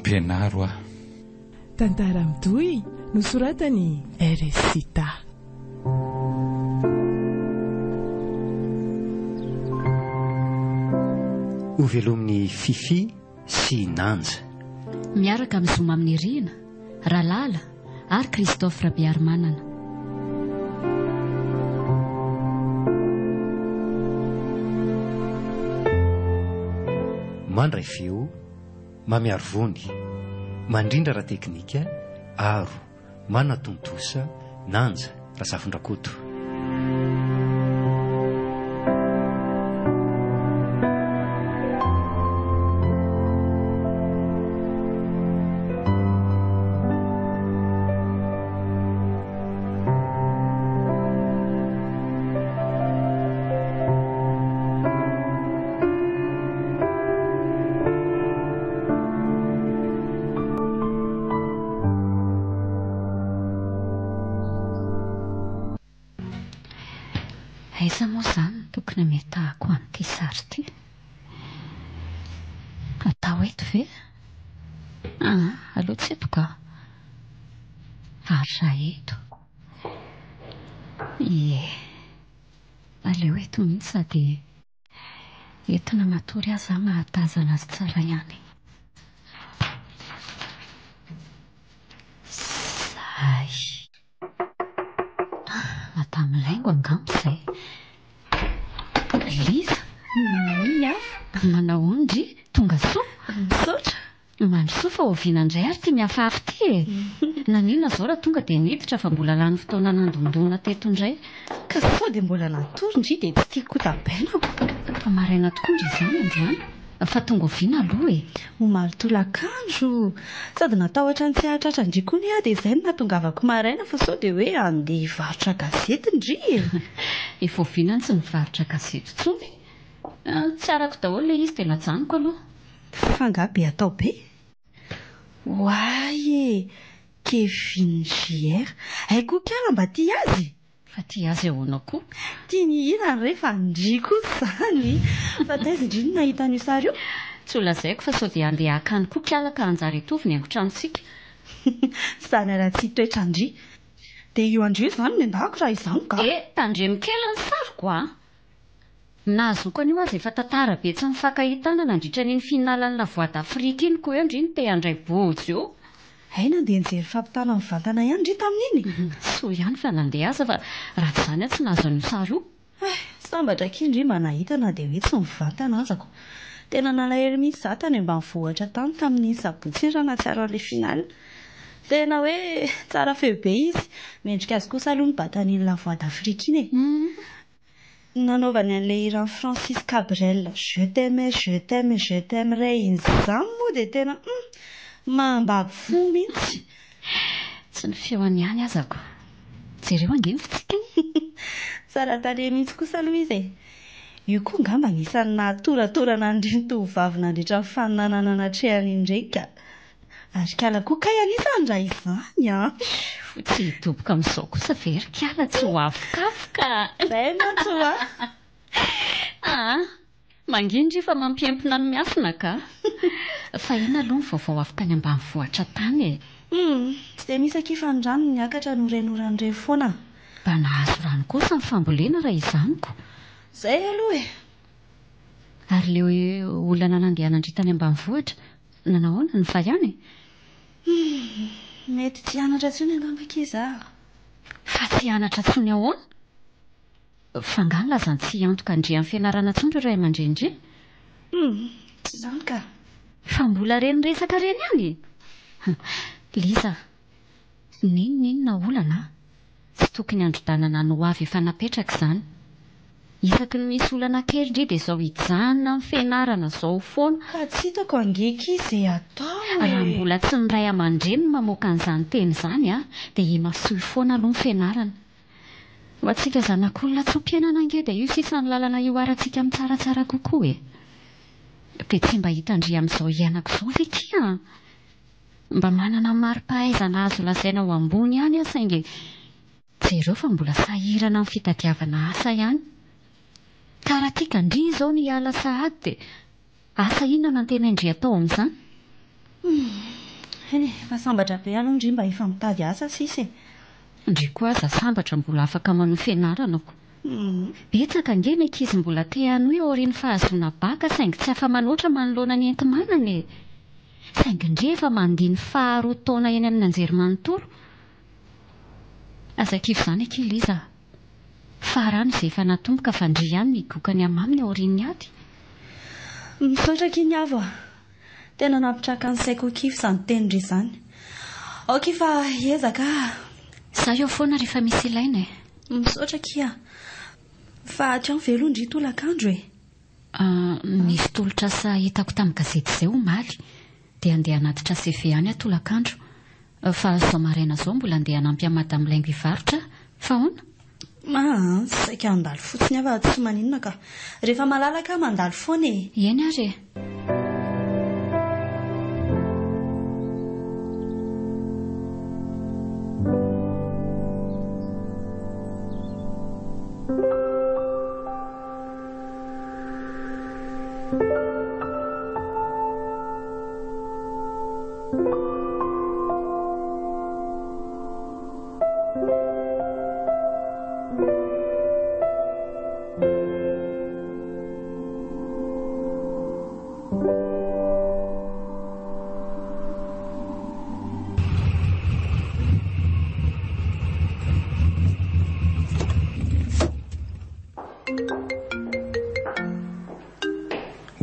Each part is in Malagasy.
Ampianaro aho. Tantara mitohy nosoratan'i RSita. Hovelomin'i Fiffi sy Nanja. Miaraka amin'i Zoma Aminirina, Ralala ary Christophe Rabearimanana. Mandray feo, Mamiarivony, mandrindra ara-teknika, Aro, manatontosa, Nanja Razafindrakoto. Aiza moa izany no tokony hametahako an'ity sary ity? Atao eto ve? Aa, aleo tsy eto ka. Ary raha eto? Ie, aleo eto mihitsy sady eto na matory aza aho mahatazana azy tsara ihany. Zay. Madame Laingo angamba izay. Liza? Ia. Manao ahoana ndry? Tonga soa? Misaotra. Mandrosoa fa oviana indray ary ity mihafahafa ity e! Naninona izao raha tonga dia niditra fa mbola lany fotoana nandondona teto indray? Ka sao dia mbola natory ndry dia tsy tiako hotabainako. Fa maraina tokoa ndry izany androany. Fa tonga oviana aloha e? Omaly tolakandro. Sady natahotra ny tsy hahatratra ndry koa anie aho dia izay no nahatongavako maraina fa sao dia hoe handeha hivarotra gazety ndry e! Efa oviana no tsy nivarotra gazety intsony? Tsy arako daholo ilay izy dia najanoko aloha. Fa angaha be atao be? Oay e! Kevin JR. Hay koa kiala mba tia azy e! Fa tia azy ahoana koa? Tia ny hirany re fa ndry kosa izany! Fa taiza ndry no nahita an'io sary io? Tsy ho lazaiko fa sao dia handeha haka any koa kiala ka hanjary hitovy ny haingon-tranontsika. Izany haratsian-toetra ndry. Dia io andrio izany no endahako raha izany ka! Eh! Tandremo kely ny sariko a! Ny nahazoako an'io aza efa tantara be tsy nifankahitana nandritra an'iny finale ny La Voix d'Afrique iny ko eo ndry no te handray bôjo eo. Hay nandeha nijery fampitana mivantana ihany ndry tamin'iny? Soa ihany fa nandeha aza fa raha tsy izany aho tsy nahazo an'io sary io. Hay, sambatra akia ndry mba nahita na dia hoe tsy mivantana aza ko. Tena nalahelo mihitsy za tany ambanivohitra tany tamin'iny sabotsy iny raha nahatsiaro an'ilay finale. Tena hoe tsara feo be izy. Mendrika azy kosa aloha ny nibata an'iny La Voix d'Afrique iny e. Nanaovany an'ilay hiran'i Francis Cabrel Je t'aime, je t'aime, je t'aimerai iny izany moa dia tena hum! Mambabo fo mihitsy. Tsy ny feony ihany aza ko. Jereo ange ny fitsikiny. Tsara tarehy mihitsy kosa aloha izy e. Io koa angamba anisan'ny nahatoratorana an'ireny tovovavy nandritra ny faninanana natrehany iny ireny ka. Ary kala koa kay anisany raha izany an! Fo tsy hidoboka amin'izao kosa ve ry kala tsy ho avokavoka? Zay mantsy hoa! Aa! Mangina ndry fa mampiempona ny miafina ka! Fa inona aloha ny vaovao avy tany ambanivohitra tany e? Humm! Tsy dia misy akia fa ny rano no niakatra no renoran'ny reny foana. Mba nahazo rano kosa ny fambolena raha izany ko! Zay aloha e! Ary le olana nandehanan-dry tany ambanivohitra, Nanao ahoana? Nivaha ihany e? Humm, mety tsy hianatra intsony angamba akia za. Fa tsy hianatra intsony ahoana? Fa angaha nilazany tsy hiantoka an-dry amin'ny fianarana intsony ireo ray aman-dreny-dry? Humm, tsy izany ka. Fa mbola ireny resaka ireny ihany e? Liza a! N'inon'inona olana an! Tsy tokony handrodanana ny ho avy efa napetraka izany. Isaky ny misy olana kely ndry dia izao hijanona amin'ny fianarana izao foana. Ka tsy hitako ange akia izay atao e! Raha mbola tsy ny ray aman-dreny no mamoaka an'izany teny izany an, dia imasoy foana aloha ny fianarana. Ho antsika zanak'olona tso-piainana ange dia io sisa ny lalana hihoarantsika amin'ny tsaratsara kokoa e! Dia tsy mba hitan-dry amin'izao iainako izao ve akia an? Mba manana mari-pahaizana azo lazaina ho ambony ihany aho saingy jereo fa mbola sahirana amin'ny fitadiavana asa ihany. Ka raha tia ndry izao ny hiala sahady dia asa inona no antenain-dry atao amin'izany? Humm. Eny e, fa sambatra be aloha ndry mba efa mitady asa sisa e. Ndry koa aza sambatra mbola afaka manohy fianarana ko. Betsaka ange ny ankizy mbola te hanohy aorian'ny fahazoana bac saingy tsy afa-manoatra manoloana ny enti-manana e! Saingy ndry efa mandia ny faharoa taona eny amin'ny anjerimanontolo. Aza kivy izany akia Liza a! Farano izay efa natomboka fa ndry ihany ny higoka ny hamaminy aorian'ny ady. Misaotra akia ny avo a! Tena nampitraka ny saiko ho kivy izany tenin-dry izany. Aoka fa hiezaka aho. Za eo foana rehefa misy ilaina e. Misaotra akia. Fa aty an ve aloha ndry tolakandro e? Nisy tolotr'asa hitako tamin'ny gazety izay omaly. Dia handeha hanatitra CV any aho tolakandro. Fa izao maraina izao mbola handeha hanampy an'i Madame Laingo hivarotra aho. Fa ahoana? Aa, saika handalo fotsiny aho fa tsy maninona ka. Rehefa malalaka aho mandalo foana e. Eny ary e.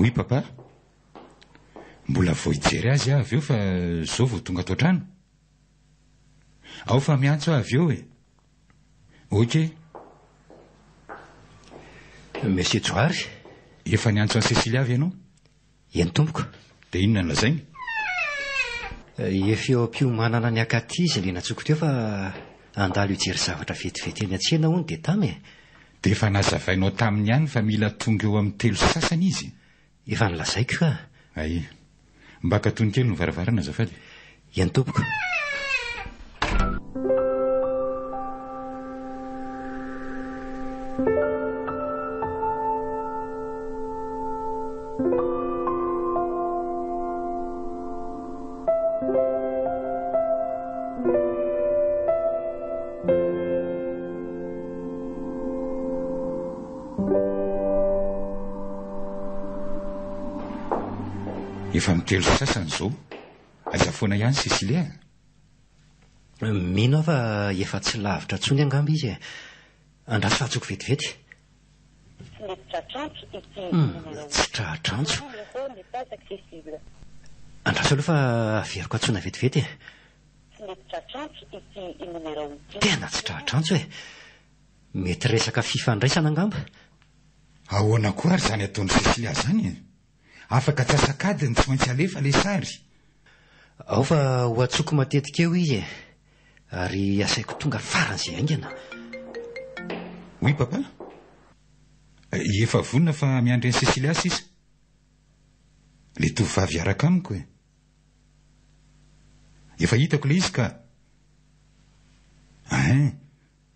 Oui papa. Mbola vao hijery azy aho avy eo fa zao vao tonga ato an-trano. Ao fa miantso aho avy eo e. Ok. Monsieur Johary. Efa niantso an'i Cecilia ve ianao? Eny tompoko. Dia inona no lazainy? Efa eo am-piomanana ny haka aty izy ilay nantsoiko teo fa handalo hijery zavatra vetivety eny an-tsena hono dia tamy e. Dia efa nazavainao taminy ihany fa mila tonga eo amin'ny 3 sy sasany izy? Efa nolazaiko ka. Hay. Mba akatony kely ny varavarana azafady. Eny tompoko. Efa mitelo sy sasany izao. Aiza foana ihany Cecilia a? Mino aho fa efa tsy lavitra intsony angamba izy e. Andraso fa antsoiko vetivety. Hum, tsy tratr'antso. Andraso aloha fa averiko antsoina vetivety e. Tena tsy tratr'antso e. Mety resaka fifandraisana angamba. Ahoana koa ary izany ataon'i Cecilia izany e? Afaka antsasak'adiny tsy maintsy alefa ilay sary. Ao fa ho antsoiko matetika eo izy e. Ary asaiko tonga faran'izay haingana. Oui papa. Efa vonona fa miandry an'i Cecilia sisa. Ilay tovovavy hiaraka amiko e. Efa hitako ilay izy ka. Ein,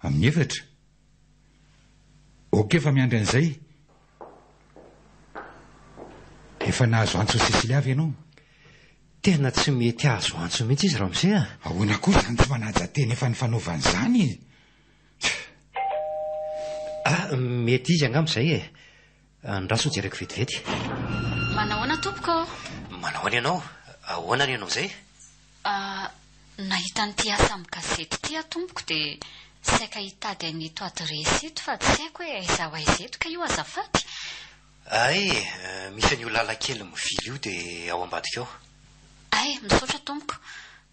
amin'ny efatra. Ok fa miandry an'izay. Efa nahazo antso Cecilia ve ianao? Tena tsy mety azo antso mihitsy izy ramose a! Ahoana koa izany tsy manaja tena efa nifanaovana izany e? Ah, mety izy angamba izay e. Andraso hojereko vetivety. Manahoana tompoko ô? Manahoana ianao? Ahoana ny anao izay? Ah, nahita an'ity asa amin'ny gazety ity aho tompoko dia saika hitady an'ito adiresy ito fa tsy haiko hoe aiza ho aiza eto ka io azafady? Hay e, misy an'io lalan-kely mivily io dia ao ambadika ao. Hay, misaotra tompoko.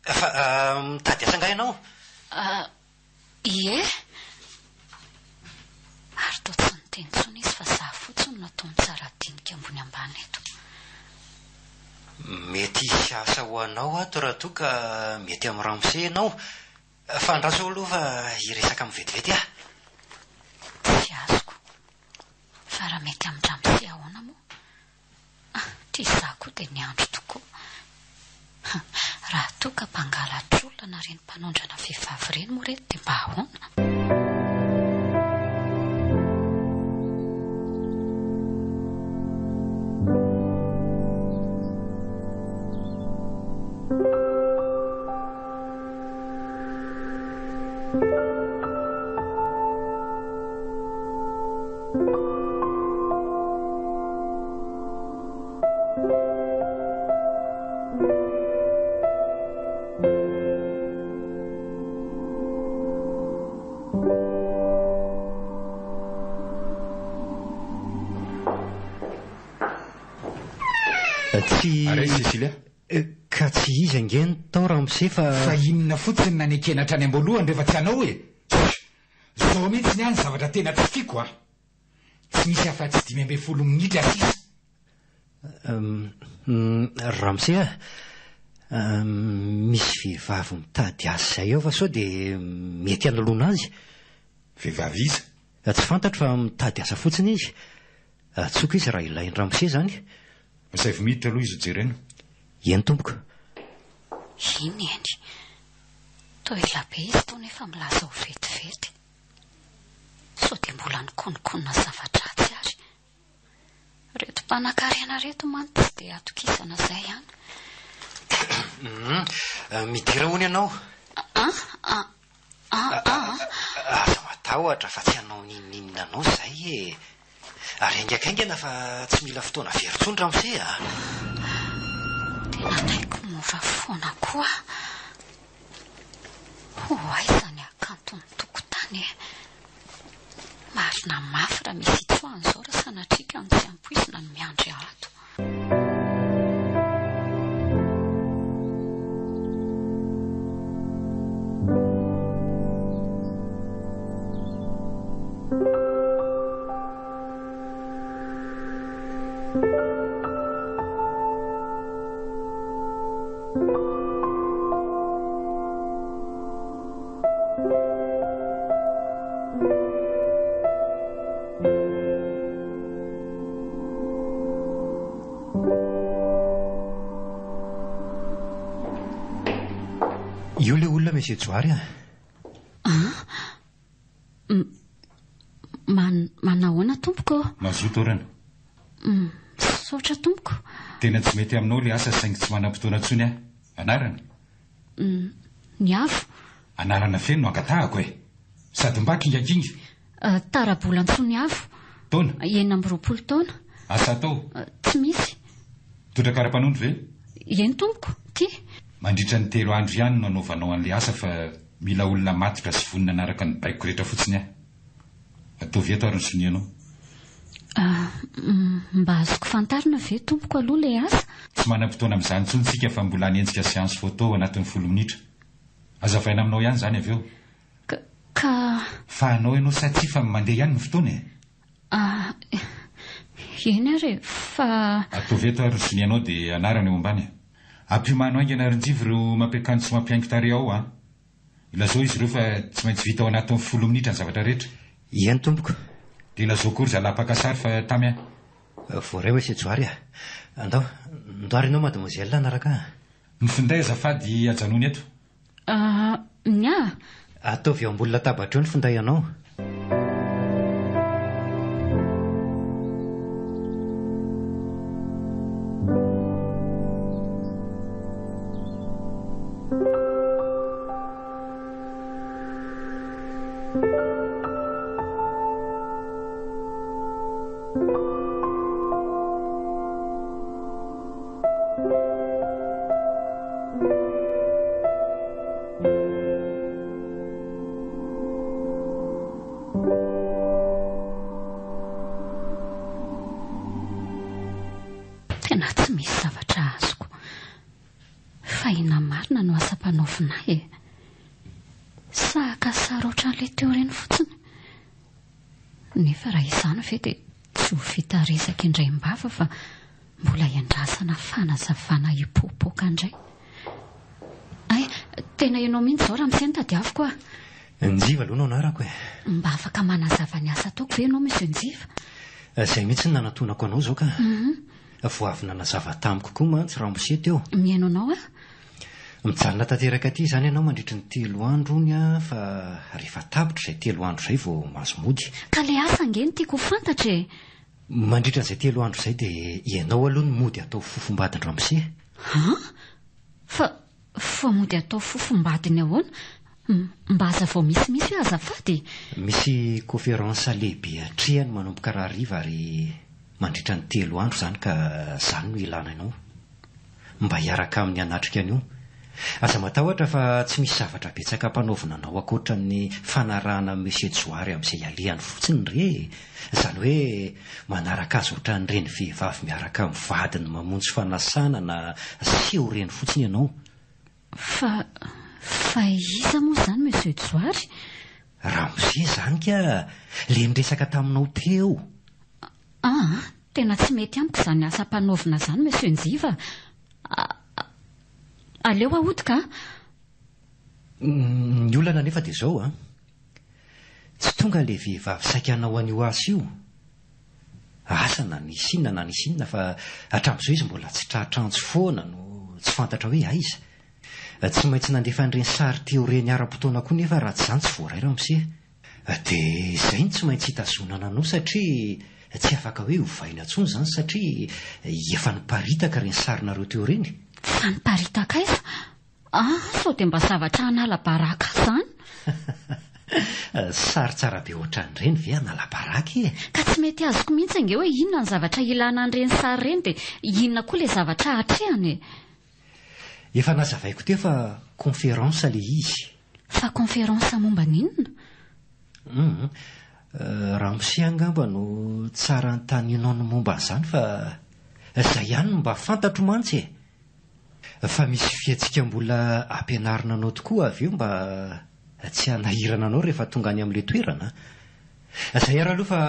Fa mitady asa angaha ianao? Ah, ie. Ary toa tsy niteny intsony izy fa za fotsiny no ataony tsara dinika ambony ambany eto. Mety hisy asa ho anao ato raha toa ka mety amin'i ramose ianao. Fa andraso aloha fa hiresaka aminy vetivety aho. Tsy azoko. Fa raha mety amin-dramose ahoana moa? Ity izaho koa dia niandry tokoa. Raha toa ka mpangalatr'olona na ireny mpanondrana vehivavy ireny moa ireto dia mba ahoana? Tsy. Ary aiza Cecilia? Ka tsy izy ange no tao ramose fa. Fa inona fotsiny nanekena hatrany am-boalohany rehefa tsy anao e! Tch! Zao mihitsy ny ahy ny zavatra tena tsy tiako a! Tsy misy afa-tsy 15 minitra sisa. Ramose a! Misy vehivavy mitady asa izay ao fa sao dia mety hanoloana azy? Vehivavy iza? Tsy fantatro fa mitady asa fotsiny izy. Antsoiko izy raha ilain'i ramose izany. Asaivo miditra aloha izy hojerena. Eny tompoko. Iny eny. Toa ela be izy tao nefa milaza ho vetivety. Sao dia mbola nikononkonona zava-dratsy ary. Reto mpanakarena reto mantsy tsy dia atokisana izay an. Midira hono ianao. An? An? An? An? Aza matahotra fa tsy hanao n'inon'inona anao izay e. Ary haingakaingana fa tsy mila fotoana very intsony ramose a. Tena naiko mora foana koa. Ho aiza ny hakanton'ny tokotany e. Marina mafy raha misy hitsoahana izao raha sanatria ka ny tsy ampoizina no miandry ato. Io le olona Monsieur Johary a. An? Man, manahoana tompoko ô? Mazoto orana. Misaotra tompoko. Tena tsy mety aminao le asa saingy tsy manam-potoana intsony aho. Anarana? Ny avo. Anarana feno no angatahako e! Sady mba kingakinga. Tarabolantsoniavo. Taona? 26 taona. Asa atao? Tsy misy. Mitondra kara-panondro ve? Eny tompoko, ty. Mandritra ny telo andro ihany no anaovanao an'ilay asa fa mila olona matotra sy vonona hanaraka ny baiko rehetra fotsiny aho. Ataovy eto ary ny sonianao. Mba azoko fantarina ve tompoko aloha ilay asa? Tsy manam-potoana amin'izany intsony isika fa mbola hanenjika séance photo ao anatin'ny folo minitra. Hazavaina aminao ihany izany avy eo. Ka, ka. Fa hanao ianao sa tsia fa mandeha ihany ny fotoana e? Ah, eny ary e, fa. Ataovy eto ary ny sonianao dia anarana eo ambany e. Ampiomano haingana ry Njivo ireo mampiakanjo sy mampihaingo tarehy ao an. Ilazao izy ireo fa tsy maintsy vita ao anatin'ny folo minitra ny zavatra rehetra. Eny tompoko. Dia ilazao koa ry zalahy mpaka sary fa tamy an. Voaray monsieur Johary a. Andao, ndao ary ianao mademoiselle hanaraka ahy. Ny finday azafady ajanony eto. Ah, ny ahy? Ataovy eo ambony latabatra eo ny finday anao. Tena tsy misy zavatra azoko. Fa inona marina no asa ampanaovina ahy e? Sa haka sary ohatran'ilay teo ireny fotsiny? Nefa raha izany ve dia tsy ho vita resaka indraim-bava fa mbola iandrasana fanazavana hipoapoaka indray. Hay, tena ianao mihitsy izao ramose no tadiaviko a! Njiva aloha no anarako e! Mba afaka manazava ny asa ataoko ve ianao Monsieur Njiva? Izay mihitsy no nanatonako anao izao ka. Vao avy nanazava tamiko koa mantsy ramose teo. Mihaino anao aho. Mijanona tanteraka aty izany ianao mandritry ny telo andro hono an, fa rehefa tapitra izay telo andro izay vao mahazo mody. Ka le asa ange no tiako ho fantatra e! Mandritra an'izay telo andro izay dia ianao aloha no mody atao fofombadin-dramose. An? Fa, fa mody atao fofombadiny ahoana? Mba hazavao misimisy hoe azafady e! Misy conférence lehibe atrehany manomboka rahariva ary mandritra ny telo andro izany ka izany no ilana anao. Mba hiaraka aminy hanatrika an'io. Aza matahotra fa tsy misy zavatra betsaka ampanaovina anao ankoatra ny fanarahana an'i Monsieur Johary amin'izay alehany fotsiny re e! Izany hoe manaraka azy ohatran'ireny vehivavy miaraka amin'ny vadiny mamonjy fanasana na seho ireny fotsiny ianao. Fa, fa iza moa izany Monsieur Johary? Ramose izany ka! Ilay niresaka taminao teo. Aa, tena tsy mety amiko izany asa ampanaovina izany Monsieur Njiva a! Aleo ahodika a! Ny olana anefa dia izao an! Tsy tonga ilay vehivavy saika hanao an'io asa io. Asa na nisy inona na nisy inona fa hatramin'izao izy mbola tsy tratra antso foana no tsy fantatra hoe aiza. Tsy maintsy nandefa an'ireny sary teo ireny ara-potoana koa nefa raha tsy izany tsy voaray ramose. Dia izay no tsy maintsy hitazonana anao satria tsy afaka hoe ovaina intsony izany satria efa niparitaka ireny sarinareo teo ireny. Fa niparitaka aiza? Ah, sao dia mba zavatra hanala baraka ahy izany? Sary tsara be ohatran'ireny ve hanala baraka e? Ka tsy mety azoko mihitsy ange hoe inona ny zavatra ilana an'ireny sary ireny dia inona koa ilay zavatra atrehana e? Efa nazavaiko teo fa conférence ilay izy. Fa conférence momba ny inona? Hum, ramose angamba no tsara antaninao ny momba an'izany fa izay ihany no mba fantatro mantsy e! Fa misy fihetsika mbola ampianarina anao tokoa avy eo mba tsy hanahirana anao rehefa tonga any amin'ilay toerana an! Izay ary aloha fa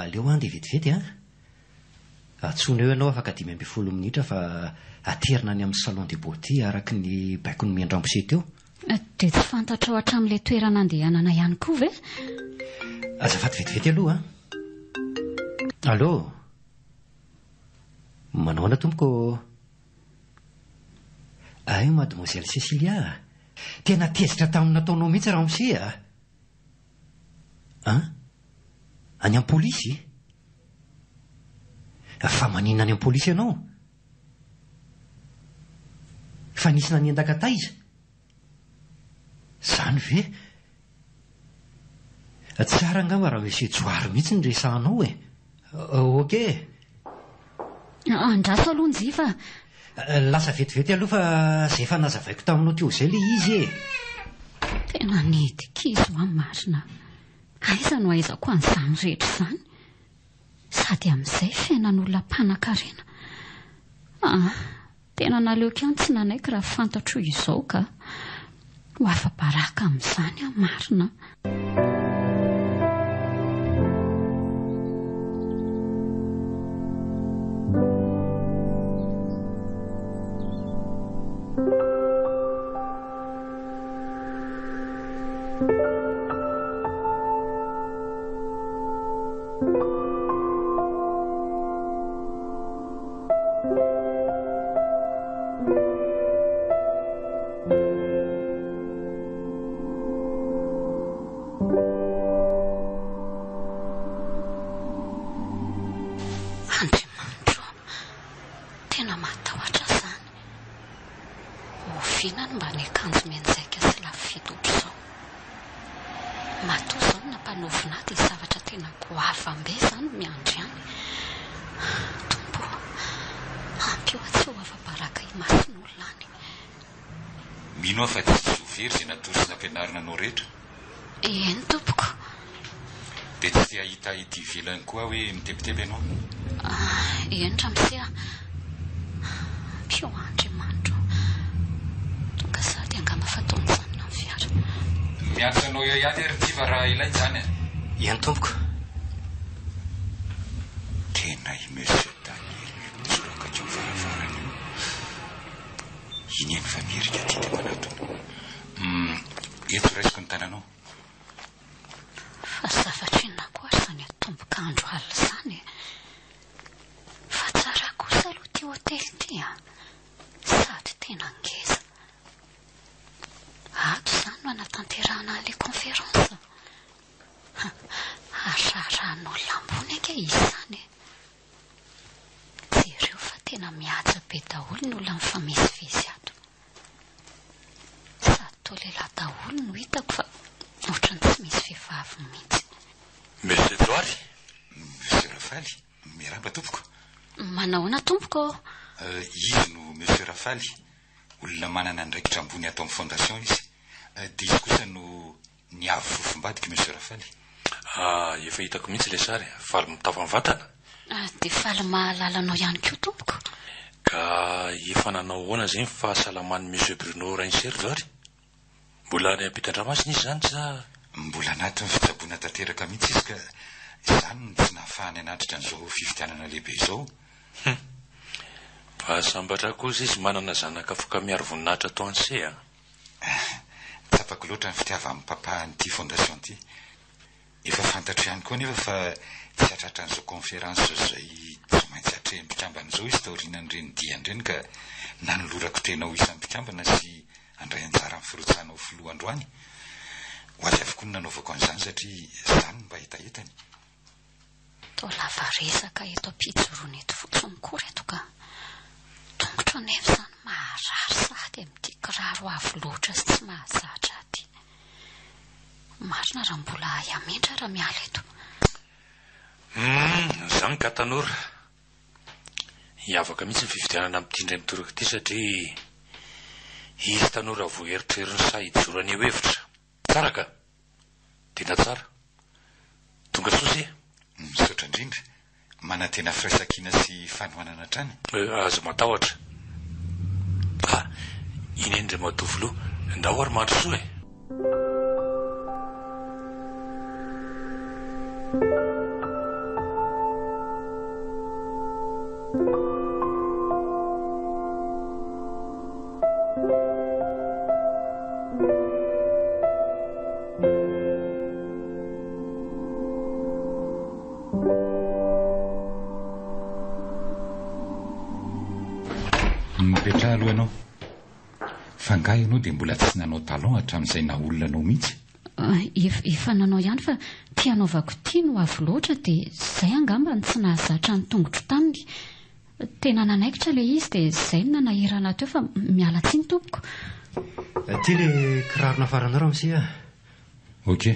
aleo handeha vetivety an! Antsoina eo ianao afaka 15 minitra fa aterina any amin'ny salon de beauté araka ny baiko nomen-dRamose teo. Dia tsy fantatrao hatramin'ilay toerana andehanana ihany koa ve? Azafady vetivety aloha an. Allô? Manao ahoana tompoko ô? Ay mademoiselle Cecilia a! Tena tezitra tamin'ny nataonao mihitsy ramose a! An? Any amin'ny polisy? Fa maninona any amin'ny polisy ianao? Fa nisy nanendaka taiza? Izany ve? Tsara angamba raha Monsieur Johary mihitsy no resahanao e! Ok e! Andraso aloha njy fa. Lasa vetivety aloha fa izay efa nazavaiko taminao teo izay ilay izy e! Tena nidi-kizo aho marina. Aiza no ahaizako an'izany rehetra izany? Sady amin'izay fiainan'olona mpanankarena. Ah, tena naleoko ihany tsy nanaiky raha fantatro izao ka. Ho afa-baraka amin'izany aho marina. Andriamanitro ô, tena mahatahotra izany. Oviana no mba niakanjo mianjaika sy lafo vidy ohatr'izao? Matoa izao no nampanaovina ahy dia zavatra tena goavam-be izany no miandry any. Tompo ô, ampio aho tsy ho afa-baraka imason'olona any. Mino aho fa tsy ho very izay natoro sy nampianarina anao rehetra. Eny tompoko. Dia tsy te hahita ahy ety ivelany koa aho hoe mitebiteby ianao? Eny ramose a. Ampio ahy Andriamanitra o. Tonga sahady angamba fa toa nijanona ny fiara. Miantso anao eo ihany ary Njiva raha ilaina izany a. Eny tompoko. Tena i Monsieur Daniel io mijoro akaiky io varavarana io. Iny eny fa miherika aty dia manatona. Hum, eto raisiko ny tananao. Fa zavatra inona koa ary izany atomboka andro alina izany e? Fa tsara kosa aloha ity hotely ity an! Sady tena ngeza. Ato izany no hanatanterahana an'ilay conférence? Ary raharahan'olona ambony ange izy izany e! Jereo fa tena mihaja be daholo ny olona mifamezivezy ato. Sady toa lehilahy daholo no hitako fa ohatran'ny tsy misy vehivavy mihitsy. Monsieur Johary? Monsieur Rafaly, miarahaba tompoko. Manahoana tompoko ô? Izy no Monsieur Rafaly. Olona manana andraikitra ambony ato amin'ny fondation izy. Dia izy kosa no niavo fofombadiko Monsieur Rafaly. Ah, efa hitako mihitsy ilay sary. Faly mitafa mivantana. Dia faly mahalala anao ihany koa tompoko. Ka efa nanao ahoana izay ny fahasalaman'i Monsieur Bruno Rainiserjo ary? Mbola any ampitan-dranomasina izy izany sa? Mbola anatin'ny fitsaboana tanteraka mihitsy izy ka izany no tsy nahafahany hanatrika an'izao fifidianana lehibe izao. Hum. Mba sambatra kosa izy manana zanaka afaka miaro voninahitra toa an'i Se a! Tsapako loatra ny fitiavan'i Papa an'ity fondation ity. Efa fantatro ihany koa anefa fa tsy hatratra an'izao conférence izay tsy maintsy atrehin'ny mpikambana izao izy taorianan'ireny diany ireny ka nanolorako tena ho isan'ny mpikambana sy handray anjara amin'ny firotsahana ho filoha androany. Ho azy avokoa no nanaovako an'izany satria izany no mba hetahetany. Toa lava resaka eto am-pijoroana eto fotsiny koa reto ka. Tongotro anefa izany maharary sahady amin'ity kiraro avo loatra sy tsy mahazatra ahy ity. Marina raha mbola hay hamindra raha miala eto. Humm, izany ka tanora. Hiavaka mihitsy ny fifidianana amin'ity indray mitoraka ity satria hisy tanora voaeritreriny sahy hijoro haneho hevitra. Tsara ka! Tena tsara. Tonga soa se. Misaotra indrindra. Manantena firaisankina sy fanohanana hatrany. Aza matahotra. Ah, iny eny Andriamatoa Filoha. Ndao ary mandrosoa e! Mipetraha aloha ianao. Fa angaha ianao dia mbola tsy nanao talon hatramin'izay naha olona anao mihitsy? Ah, efa nanao ihany fa ity hanaovako ity no avo loatra dia izay angamba no tsy nahazatra ny tongotro taminy. Tena nanaikitra ilay izy dia izay no nanahirana teo fa miala tsiny tompoko. Ity ilay kiraro nafaranao ramose a. Ok.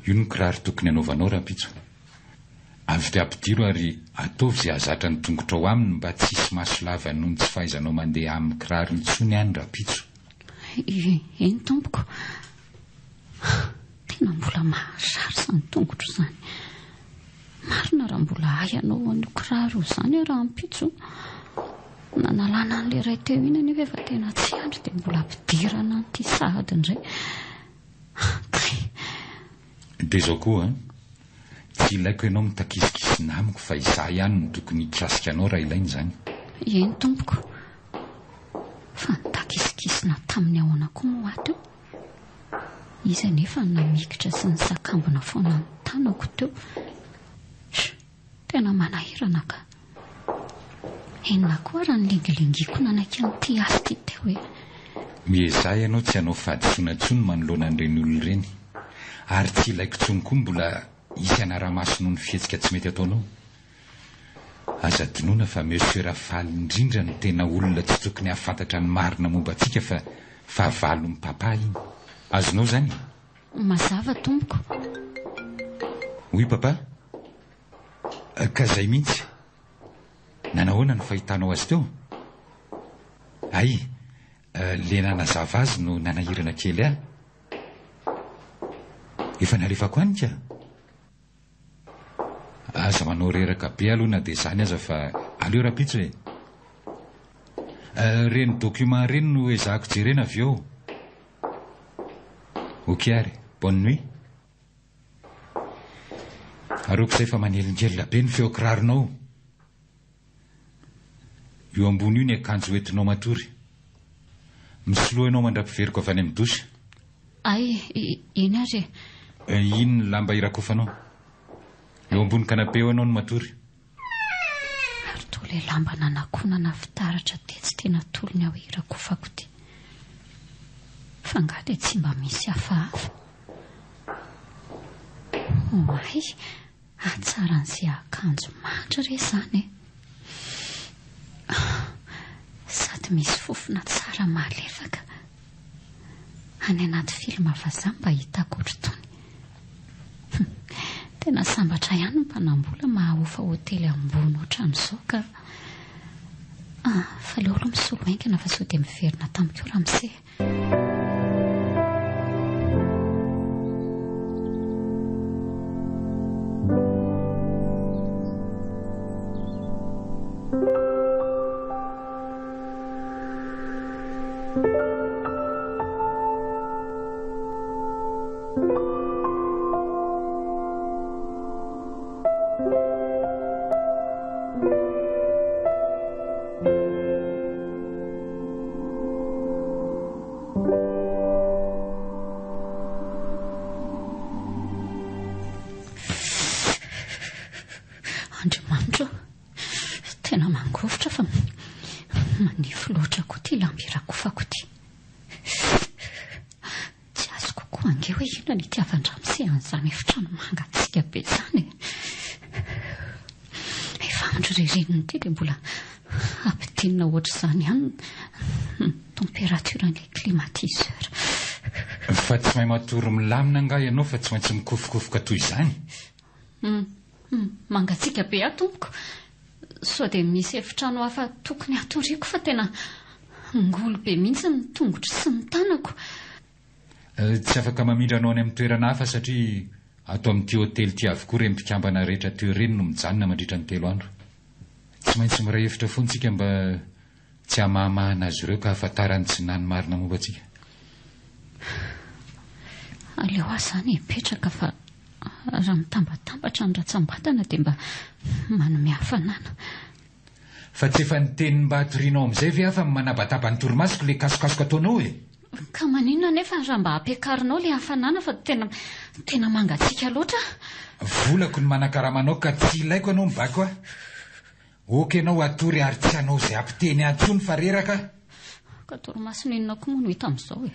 Io no kiraro tokony hanaovanao rahampitso. Avy dia ampidiro ary ataovy izay hahazatra ny tongotrao aminy mba tsy hisy maso lava noho ny tsy fahaizanao mandeha amin'ny kiraro intsony any rahampitso. Eny tompoko. Tena mbola maharary izany tongotro izany. Marina raha mbola hay hanao an'io kiraro io izany aho rahampitso. Nanalana an'ilay iray teo iny anefa efa tena tsy andry dia mbola ampidirana an'ity sahady indray. Kay. Dia izao koa an, tsy ilaiko ianao mitakisikisina amiko fa izaho ihany no tokony hikasika anao raha ilaina izany. Eny tompoko. Fa nitakisikisina taminy ahoana koa moa aho teo? Izy anefa no namikitra sy nisakambina foana ny tanako teo. Sh! Tena manahirana ka. Inona koa ary ny lingilingiako nanaiky an'ity asa ity teo e? Miezaha ianao tsy hanao fahadisoana intsony manoloana an'ireny olona ireny. Ary tsy ilaiko intsony koa mbola hisy hanara-maso noho ny fihetsika tsy mety ataonao. Aza adinoina fa Monsieur Rafaly indrindra no tena olona tsy tokony hahafantatra ny marina momba antsika fa fahavalon'i Papa iny. Azonao izany e? Mazava tompoko. Oui Papa. Ka izay mihitsy. Nanahoana ny fahitanao azy teo? Hay, le nanazava azy no nanahirana kely ahy. Efa nalefako any ka. Aza manao reraka be aloha na dia izany aza fa aleo rahampitso e! Ireny document ireny no ezahako jerena avy eo. Ok ary, bonne nuit. Aroako izay fa manelingelina be ny feo kiraronao. Io ambony io ny akanjo hoentinao matory. Misoloa ianao mandra-piveriko avy any amin'ny douche. Ay, eny ary e. Iny ny lamba irakofanao. Eo ambony canapé eo ianao no matory. Ary toa ilay lamba nanakonana fitaratra tetsy ity natolony aho hirakofako ity. Fa angaha dia tsy mba misy hafahafa? Oay! Hatsaran'izay akanjo mandry re izany e! Sady misy fofona tsara malefaka. Any anaty film vazaha mba hitako ohatr'itony. Tena sambatra ihany ny mpanambola mahahofa hotely ambony ohatran'izao ka. Ah, fa aleo aloha misolo haingana fa sao dia miverina tamiko eo ramose. Andriamanitra ô, tena mangovitra fa manify loatra koa ity lamba irakofako ity. Tsy azoko koa ange hoe inona no itiavan-dramose an'izany efitrano mangatsiaka be izany e. Efa andro ririnina ity dia mbola ampidinina ohatr'izany ihany ny température an'ilay climatiseur. Fa tsy mahay matory milamina angaha ianao fa tsy maintsy mikofokofoka toy izany? Hum, hum, mangatsiaka be aho tompoko. Sao dia misy efitrano hafa tokony hatoriako fa tena ngoly be mihitsy ny tongotro sy ny tanako. Tsy afaka mamindra anao any amin'ny toerana hafa satria ato amin'ity hotely ity avokoa ireny mpikambana rehetra teo ireny no mijanona mandritra ny telo andro. Tsy maintsy miray hevitra foana isika mba tsy hamahamahana azy ireo ka hahafantarany tsy na ny marina momba antsika. Aleo aho izany hipetraka fa raha mitambatambatra ny ratsambatana dia mba manome hafanana. Fa tsy efa niteny mba hatorianao amin'izay ve aho fa manabataba ny torimasoko ilay kasokasoka ataonao e? Ka maninona anefa raha mba ampiakarinao ilay hafanana fa tena tena mangatsiaka loatra aho. Volako ny manakarama anao ka tsy ilaiko ianao mibaiko ahy. Ok ianao hatory ary tsy hanao izay hampiteny ahy intsony fa reraka aho. Ka torimasony inona koa moa no hita amin'izao e?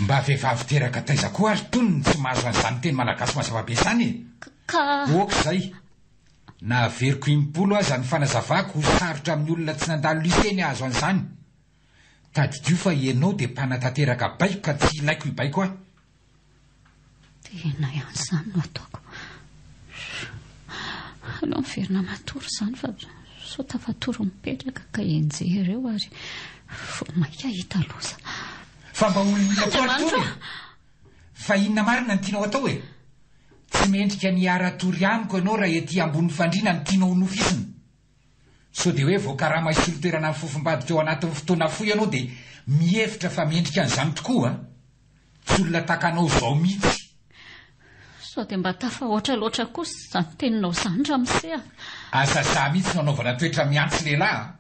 Mba vehivavy teraka taiza koa ary tony no tsy mahazo an'izany teny malagasy mazava be izany e? Ka. Ok izay. Na averiko impolo aza ny fanazavako ho sarotra amin'ny olona tsy nandalo lycée ny hahazo an'izany. Tadidio fa ianao dia mpanatanteraka baiko ka tsy ilaiko hibaiko ahy. Dia inona ihany izany no ataoko? Aleo miverina matory izany fa sao tafatory mipetraka ka enjehy ireo ary vao mainka hahita loza. Fa mba olona koa ary tony e! Fa inona marina no tianao atao e? Tsy mendrika ny hiara-tory amiko ianao raha ety ambony fandriana no tianao honofisina. Sao dia hoe voakarama hisolo toerana ny fofombadika ao anatin'ny fotoana fohy ianao dia mihevitra fa mendrika an'izany tokoa a? Tsy olona tahaka anao izao mihitsy. Sao dia mba tafahoatra loatra kosa izany teninao izany ramose a! Aza za mihitsy no anaovana toetra mihantsy lehilahy a!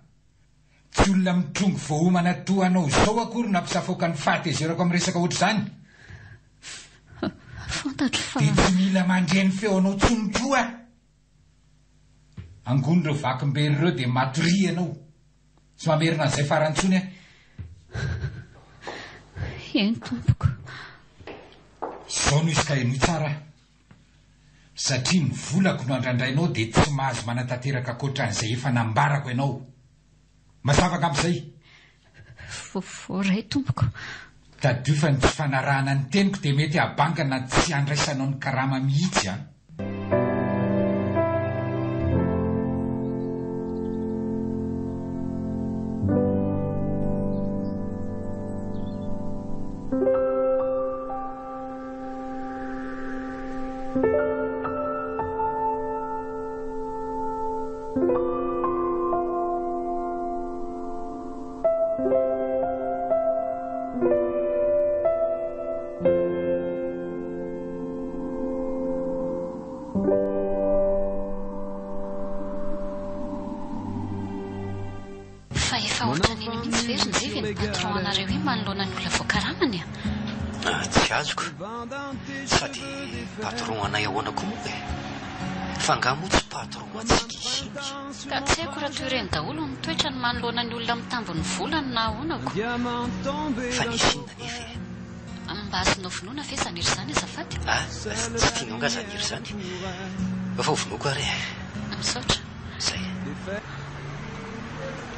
Tsy olona mitrongy voaomana toa anao izao akory no hampisafoaka ny fahatezerako amin'ny resaka ohatr'izany. Fantatro fa. Dia tsy mila mandre ny feonao intsony koa aho. Angony ireo vakim-bery ireo dia matoria ianao. Tsy mamerina an'izay farany intsony aho. Eny tompoko. Izao no izy ka henoy tsara aho. Satria ny volako no andrandrainao dia tsy mahazo manatanteraka ankoatran'izay efa nambarako ianao. Mazava angamba izay? Voaray tompoko. Tadidio fa ny tsy fanarahana ny teniko dia mety habanga na tsy handraisanao ny karama mihitsy an! Fa efa ohatran'iny mihitsy ve ry Njivy ny patron anareo iny manoloana ny olona voakaramany a? Ah, tsy azoko. Sady patron anay ahoana koa moa e? Fa angaha moa tsy patron antsika izy iny? Ka tsy haiko raha toy ireny daholo ny toetrany manoloana ny olona mitambin'ny volany na ahoana ko. Fa nisy inona anefa e? Mba azonao vonoina ve izany hery izany azafady? Ah, tsy tianao angaha izany hery izany? Fa ho vonoiko ary e. Misaotra. Zay.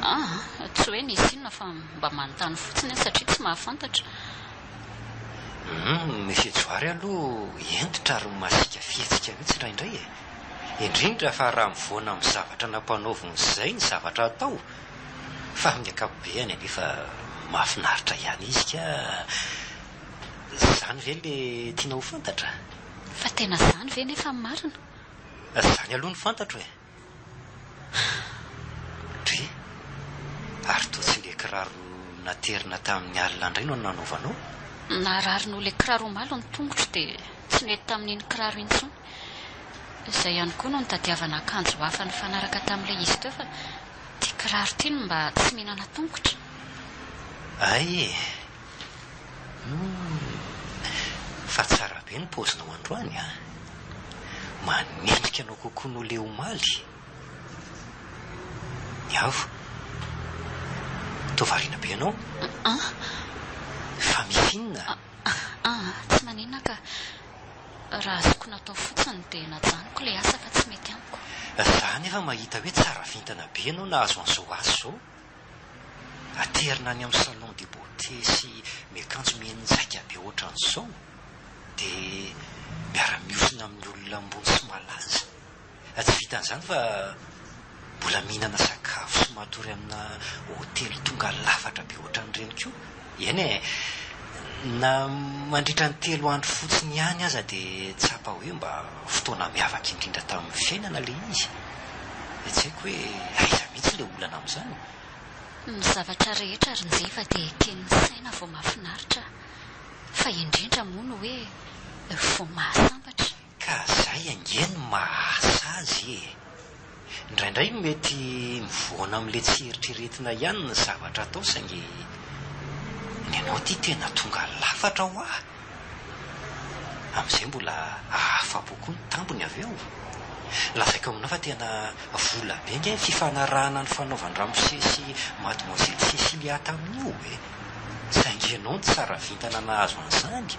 Aa, tsy hoe nisy inona fa mba manontany fotsiny aho satria tsy mahafantatra. Humm, ny fijoary aloha hentitra ary masiaka fihetsika mihitsy indraindray e! Indrindra fa raha mivoana amin'ny zavatra nampanaoviny izay ny zavatra atao. Fa amin'ny ankapobeany anefa mahafinaritra ihany izy ka. Izany ve le tianao ho fantatra? Fa tena izany ve nefa ny marina? Izany aloha no fantatro e! Dry, ary toa tsy le kiraro naterina tamin'ny alina indray no nanaovanao? Narary noho ilay kiraro omaly ny tongotro dia tsy nety tamin'iny kiraro intsony. Izay ihany koa no nitadiavana akanjo hafa nifanaraka tamin'ilay izy teo fa ity kiraro ity no mba tsy mihinana tongotra. Hay e! Humm! Fa tsara be ny paozinao androany a! Manendrika anao kokoa noho ilay omaly. Niavo. Toa variana be ianao? An? Fa misy inona? An, tsy maninona ka. Raha azoko natao fotsiny dia najanoko ilay asa fa tsy mety amiko. Za anefa mahita hoe tsara vintana be ianao nahazo an'izao asa izao. Aterina any amin'ny salon de beauté sy miakanjo mianjaika be ohatran'izao dia miara-mihosina amin'ny olona ambony sy malaza. Tsy vitan'izany fa mbola mihinana sakafo sy matory amina hotely tonga lafatra be ohatran'ireny koa. Eny e, na mandritra ny telo andro fotsiny ihany aza dia tsapa hoe mba fotoana miavaka indrindra tamin'ny fiainana ilay izy. Tsy haiko hoe aiza mihitsy ilay olana amin'izany. Ny zavatra rehetra ry Njiva dia eken'ny saina vao mahafinaritra, fa indrindra moa ny hoe vao mahasambatra. Ka zay ange no maha asa azy e! Indraindray mety mivoana amin'ilay tsy eritreretina ihany ny zavatra atao saingy ny anao ity tena tonga lafatra hoa! Amin'izay mbola ahafa-po koa ny tambiny avy eo. Lazaiko aminao fa tena vola be ange ny fifanarahana nifanaovan-dramose sy Mademoiselle Cecilia tamin'io e! Saingy ianao no tsara vintana nahazo an'izany.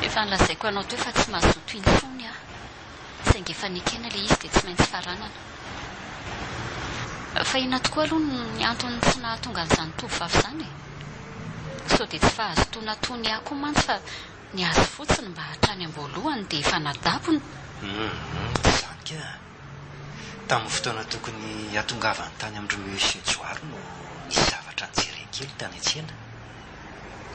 Efa nolazaiko anao teo fa tsy mazoto intsony aho. Saingy efa nekena ilay izy dia tsy maintsy faranana. Fa inona tokoa aloha ny antony tsy nahatonga an'izany tovovavy izany e? Sao dia tsy fahazotoana toy ny ahy koa mantsy fa ny azy fotsiny mba hatrany am-boalohany dia efa nadabony. Hum, tsy izany ka. Tamin'ny fotoana tokony hahatongavany tany amin-dry Monsieur Johary no nisy zavatra nijereny kely tany an-tsena.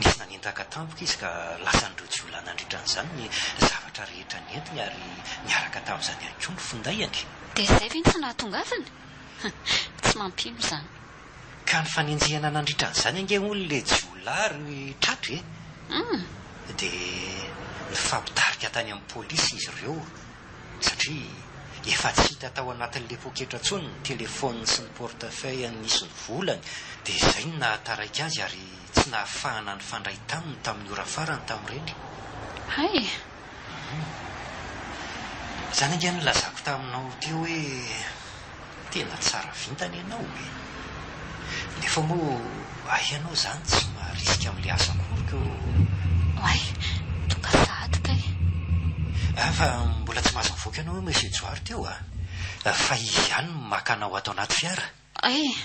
Nisy nanendaka tampoka izy ka lasan'ireo jiolahy nandritra an'izany ny zavatra rehetra nentiny ary niaraka tamin'izany ihany koa ny findainy. Dia izay ve no tsy nahatongavany? Tsy mampino izany. Ka ny fanenjehana nandritra an'izany ange hono ilay jiolahy ry tratra e! Dia nifampitarika tany amin'ny polisy izy ireo satria efa tsy hita tao anatin'ilay poketra intsony ny telephone sy ny portefeuille nisy ny volany dia izay no nahataraiky azy ary tsy nahafahana nifandray taminy tamin'ny ora farany tamin'ireny. Hay! Izany ange no nilazako taminao teo hoe tena tsara vintana ianao e! Nefa moa hay ianao izany tsy maharisika amin'ilay asa akory ko. Oay, tonga sahady kay. Ah, fa mbola tsy mahazo mivoaka ianao hoe Monsieur Johary teo a! Fa izy ihany no maka anao ato anaty fiara. Ay!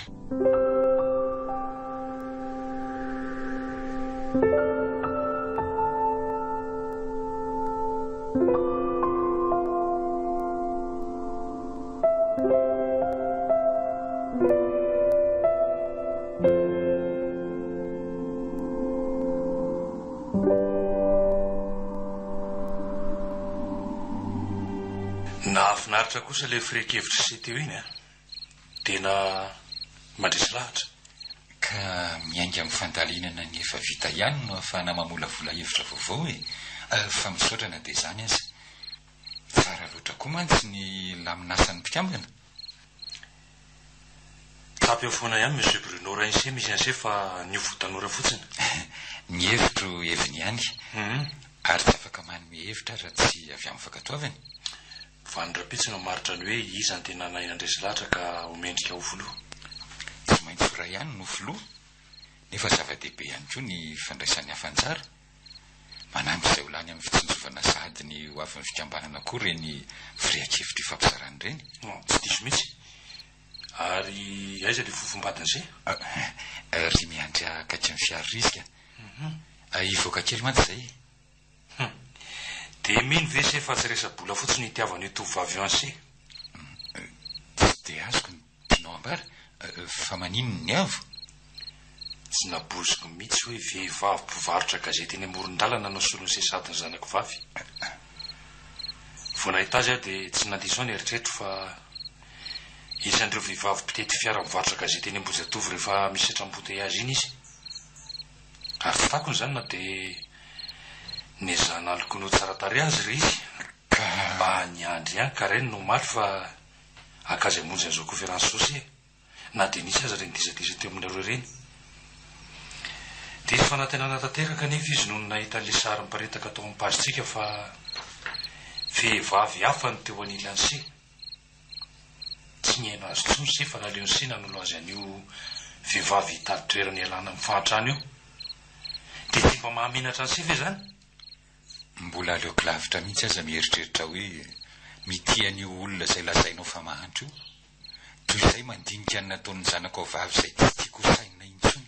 Nahafinaritra kosa ilay firehan-kevitr'i se teo iny a! Tena mandresy lahatra. Ka miainga amin'ny fandalinana ny efa vita ihany no ahafahana mamolavola hevitra vaovao e! Fa misaotra na dia izany aza. Tsara loatra koa mantsy ny lamin'asan'ny mpikambana. Tsapa eo foana ihany Monsieur Bruno Rainse misy an'se fa niofo ho tanora fotsiny. Ny hevitro heviny ihany. Ary tsy afaka manome hevitra aho raha tsy avy amin'ny fankatoavany. Van'ny rahampitso no hamaritra ny hoe iza no tena nahay nandresy lahatra ka ho mendrika ho filoha. Tsy maintsy ho iray ihany no filoha, nefa zava-dehibe ihany koa ny fandraisan'ny hafa anjara. Manampy izay ho lany amin'ny fitsinjovana sahady ny ho avin'ny fikambanana koa ireny firehan-kevitra ifampizarana ireny. Tsy diso mihitsy. Ary aiza ilay fofombadin'ise? Ry miandry akaikin'ny fiara ry izy ka. Hivoaka kely mantsy izay. Hum. Dia mino ve se fa tsy resa-bola fotsiny no itiavan'io tovovavy io an'se? Tsy dia azoko ny tianao ambara, fa maninona ny avo? Tsy naboziko mihitsy hoe vehivavy mpivarotra gazety eny amoron-dalana no solon'i se sady ny zanako vavy. Vao nahita azy aho dia tsy nandiso ahy ny eritreritro fa isan'ireo vehivavy mpitety fiara mivarotra gazety eny Ambohijatovo rehefa misy embouteillage iny izy. Ary tsy takona izany na dia nezahana aloky ny ho tsara tarehy aza ilay izy. Ka. Mba niandry ihany Karen omaly fa haka azy hamonjy an'izao conférence izao se. Na dia nisy aza ireny disadisa teo aminareo ireny. Diso fanantenana tanteraka anefa izy nony nahita an'ilay sary miparitaka tao amin'ny page-tsika fa vehivavy hafa no teo anilan'i Se. Tsy nihaino azy intsony Se fa naleon'i Se nanolo azy an'io vehivavy hitady toerana hialana amin'ny fahantrana io. Dia tsy mba mahamenatra an'i Se ve izany? Mbola aleoko lavitra mihitsy aza mieritreritra hoe mitia an'io olona izay lazainao fa mahantra io, toy izay mandinika ny nataon'ny zanakao vavy izay tsy tiako ho sainina intsony.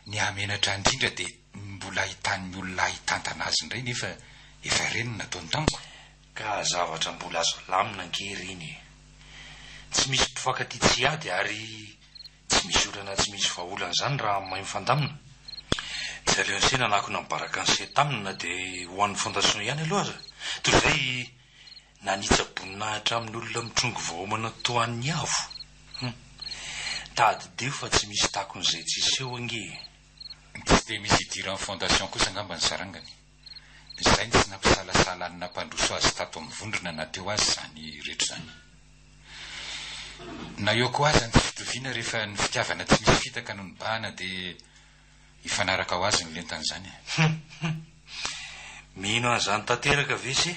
Ny hahamenatra indrindra dia ny mbola ahitan'ny olona ahy hitantana azy indray nefa efa ireny no nataony tamiko. Ka zavatra mbola azo alamina ange ireny e! Tsy misy mpifankatia tsy hiady ary Tsy misy olana tsy misy vahaolana izany raha mahay mifandamina. Tsy aleon'i se nanakona ny barakan'i se taminy na dia ho an'ny fondation ihany aloha aza, toy izay nanitsa-boninahitra amin'olona mitrongy vaomana toa an'i Avo. Hum. Tadidio fa tsy misy takon'izay tsy hiseho ange e. Tsy dia misy idiran'ny fondation kosa angamba ny sarangany. Izay no tsy nampisalasala ny nampandroso azy tato amin'ny vondrona na teo aza izany rehetra izany. Na eo koa aza ny tsy fitoviana rehefa ny fitiavana tsy misy fitaka no nibahana dia hifanaraka ho azy ny lentan'izany e. Hum hum. Mino an'izany tanteraka ve se?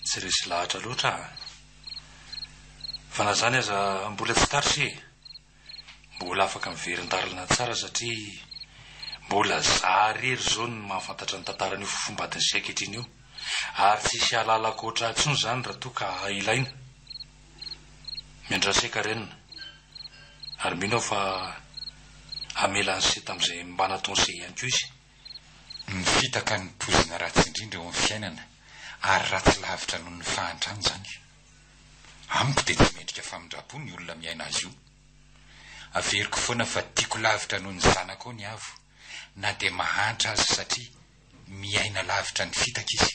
Tsy resy lahatra loatra aho. Fa na izany aza mbola tsy tara se e. Mbola afaka miverin-dalana tsara satria mbola za rery zao no mahafantatra ny tantaran'io fofombadin'i se ankehitriny io ary tsy hisy hahalala ankoatra ahy intsony izany raha toa ka ilaina. Miandrasa se Karen ary mino aho fa hamela an'i se tamin'izay mba nataon'i se ihany koa izy. Ny fitaka no poizina ratsy indrindra eo amin'ny fiainana ary ratsy lavitra noho ny fahantrana izany. Amiko dia tsy mendrika famindram-po ny olona miaina azy io. Averiko foana fa tiako lavitra noho ny zanakao ny avo na dia mahantra aza satria miaina lavitra ny fitaka izy.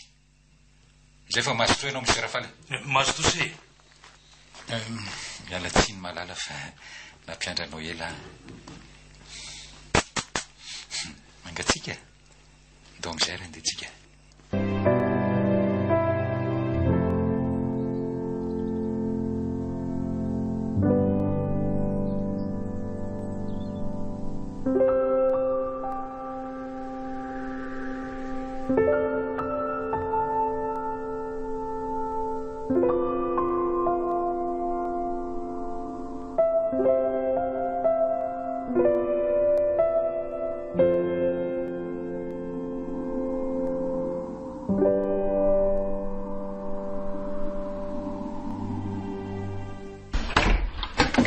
Izay fa mazotoa ianao Monsieur Rafaly. Mazotoa se e! Miala tsiny malala fa nampiandry anao ela aho. Mangatsiaka? Ndao amin'izay ary andeha tsika.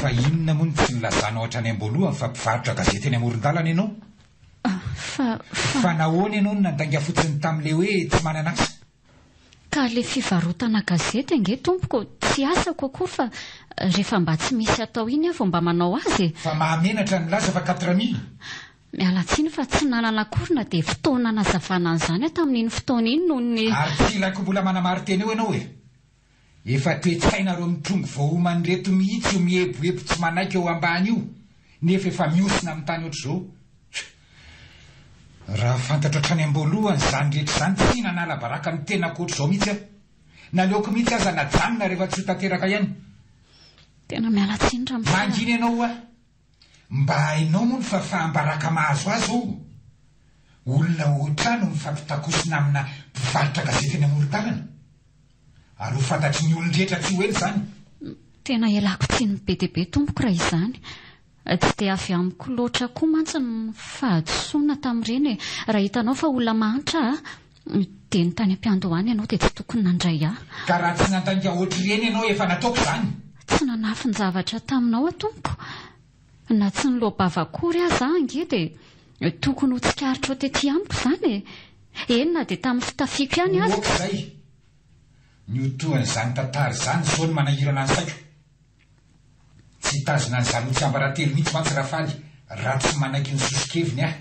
Fa inona moa no tsy nilazanao hatrany am-boalohany fa mpivarotra gazety eny amoron-dalana ianao? Fa, fa. Fa nahoana ianao no nandainga fotsiny tamin'ilay hoe tsy manana asa? Ka le fivarotana gazety ange tompoko tsy asako akory fa rehefa mba tsy misy atao iny aho vao mba manao azy e! Fa mahamenatra ny milaza fa 4000. Miala tsiny fa tsy nanana akory na dia fotoana hanazavana an'izany aho tamin'iny fotoana iny noho ny. Ary tsy ilaiko mbola manamarin-tena eo ianao e! Efa toe-tsainareo mitrongy voaomana ireto mihitsy io mieboebo tsy manaiky eo ambany io nefa efa mihosina amin'ny tany ohatr'izao. Raha fantatro hatrany am-boalohany izany rehetra izany tsy nanala baraka ny tenako ohatr'izao mihitsy aho. Naleoko mihitsy aza najanona rehefa tsy ho tanteraka ihany. Tena miala tsiny ramose a. Mangina ianao ho'a. Mba hainao moa ny fahafaham-baraka mahazo azy ô? Olona ohatr'ahy no mifampitakosina amina mpivarotra gazety eny amoron-dalana. Ary ho fantatry ny olon-drehetra tsy ho ela izany. Tena ialako tsiny be dia be tompoko raha izany. Tsy dia avy amiko loatra koa mantsy ny fahadisoana tamin'ireny e. Raha hitanao fa olona mahantra aho, dia ny tany am-piandohana ianao dia tsy tokony nandray ahy. Ka raha tsy nandainga ohatr'ireny ianao efa nataoko izany. Tsy nanafin-javatra taminao aho tompoko. Na tsy niloa-bava akory aza aho ange dia tokony ho tsikaritrao tety amiko izany e. Eny na dia tamin'ny fitafiako ihany aza. Ok izay! Ny ho tohan'izany tantara izany izao no manahirana ny saiko. Tsy hitazona an'izany ho tsiambaratelo mihitsy mantsy Rafaly raha tsy manaiky ny soso-keviny aho.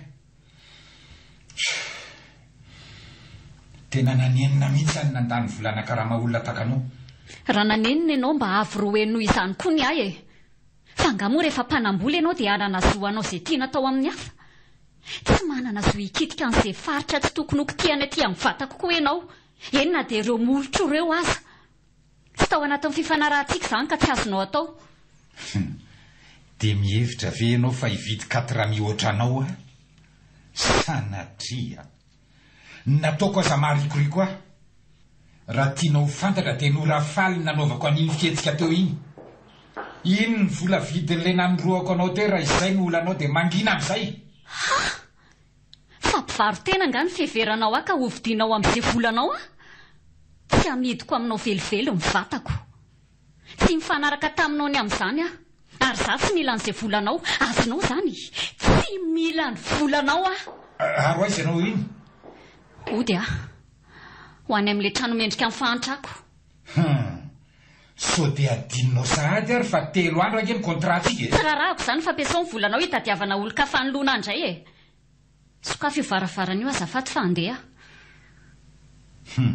Tena nanenina mihitsy aho ny nandany vola hanakarama olona tahaka anao. Raha nanenina ianao mba avo roa heny noho izany koa ny ahy e! Fa angaha moa rehefa mpanambola ianao dia hanana zo hanao izay tiana atao amin'ny hafa? Tsy manana zo hikitika an'izay faritra tsy tokony hokitihana aty amin'ny vatako koa ianao, eny na dia ireo molotro ireo aza. Tsy tao anatin'ny fifanarahantsika izany ka tsy azonao atao. Hum. Dia mihevitra ve ianao fa hividy quatre mihoatra anao aho? Sanatria. Ny nataoko aza maharikoriko ahy. Raha tianao ho fantatra dia norafaly ny nanaovako an'iny fihetsika teo iny. Iny ny vola vidin'ilay nanorohako anao teo raha izay no olanao dia mangina amin'izay! Ha! Fa mpivaro-tena angaha ny fiheveranao ahy ka hovidianao amin'izay volanao aho? Tsy hamidiko aminao velively ny vatako. Tsy nifanaraka taminao ny amin'izany aho. Ary izaho tsy mila an'izay volanao. Azonao izany? Tsy mila ny volanao aho. Ary ho aiza ianao iny? Hody aho. Ho any amin'ilay trano mendrika ny fahantrako. Hum. Sao dia adinonao sahady ary fa telo andro ange ny contrat-tsika e! Tsy raharahako izany fa ampiasao ny volanao hitadiavana olon-kafa hanoloana ahy indray e! Sokafy io varavarana io azafady fa handeha aho. Hum.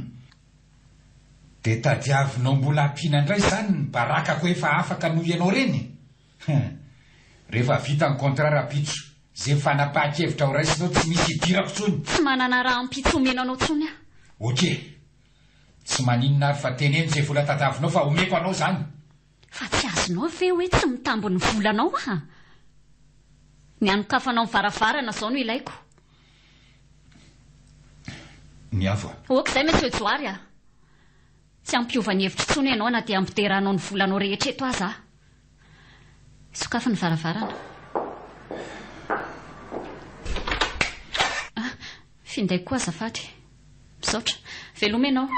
Dia tadiavinao mbola ampiana indray izany ny barakako efa afaka noho ianao ireny? Hum. Rehefa vita ny contrat rahampitso, izay fanapahan-kevitra ho raisinao tsy misy idirako intsony. Tsy manana rahampitso omena anao intsony aho. Ok. Tsy maninona ary fa teneno izay vola tadiavinao fa omeko anao izany. Fa tsy azonao ve hoe tsy mitambo ny volanao aho? Ny hanokafanao ny varavarana izao no ilaiko. Ny avo a. Ok izay Monsieur Johary a! Tsy hampiova ny hevitro intsony ianao na dia hampideranao ny volanao rehetra eto aza aho. Sokafy ny varavarana. Ah, finday koa azafady. Misaotra. Veloma ianao.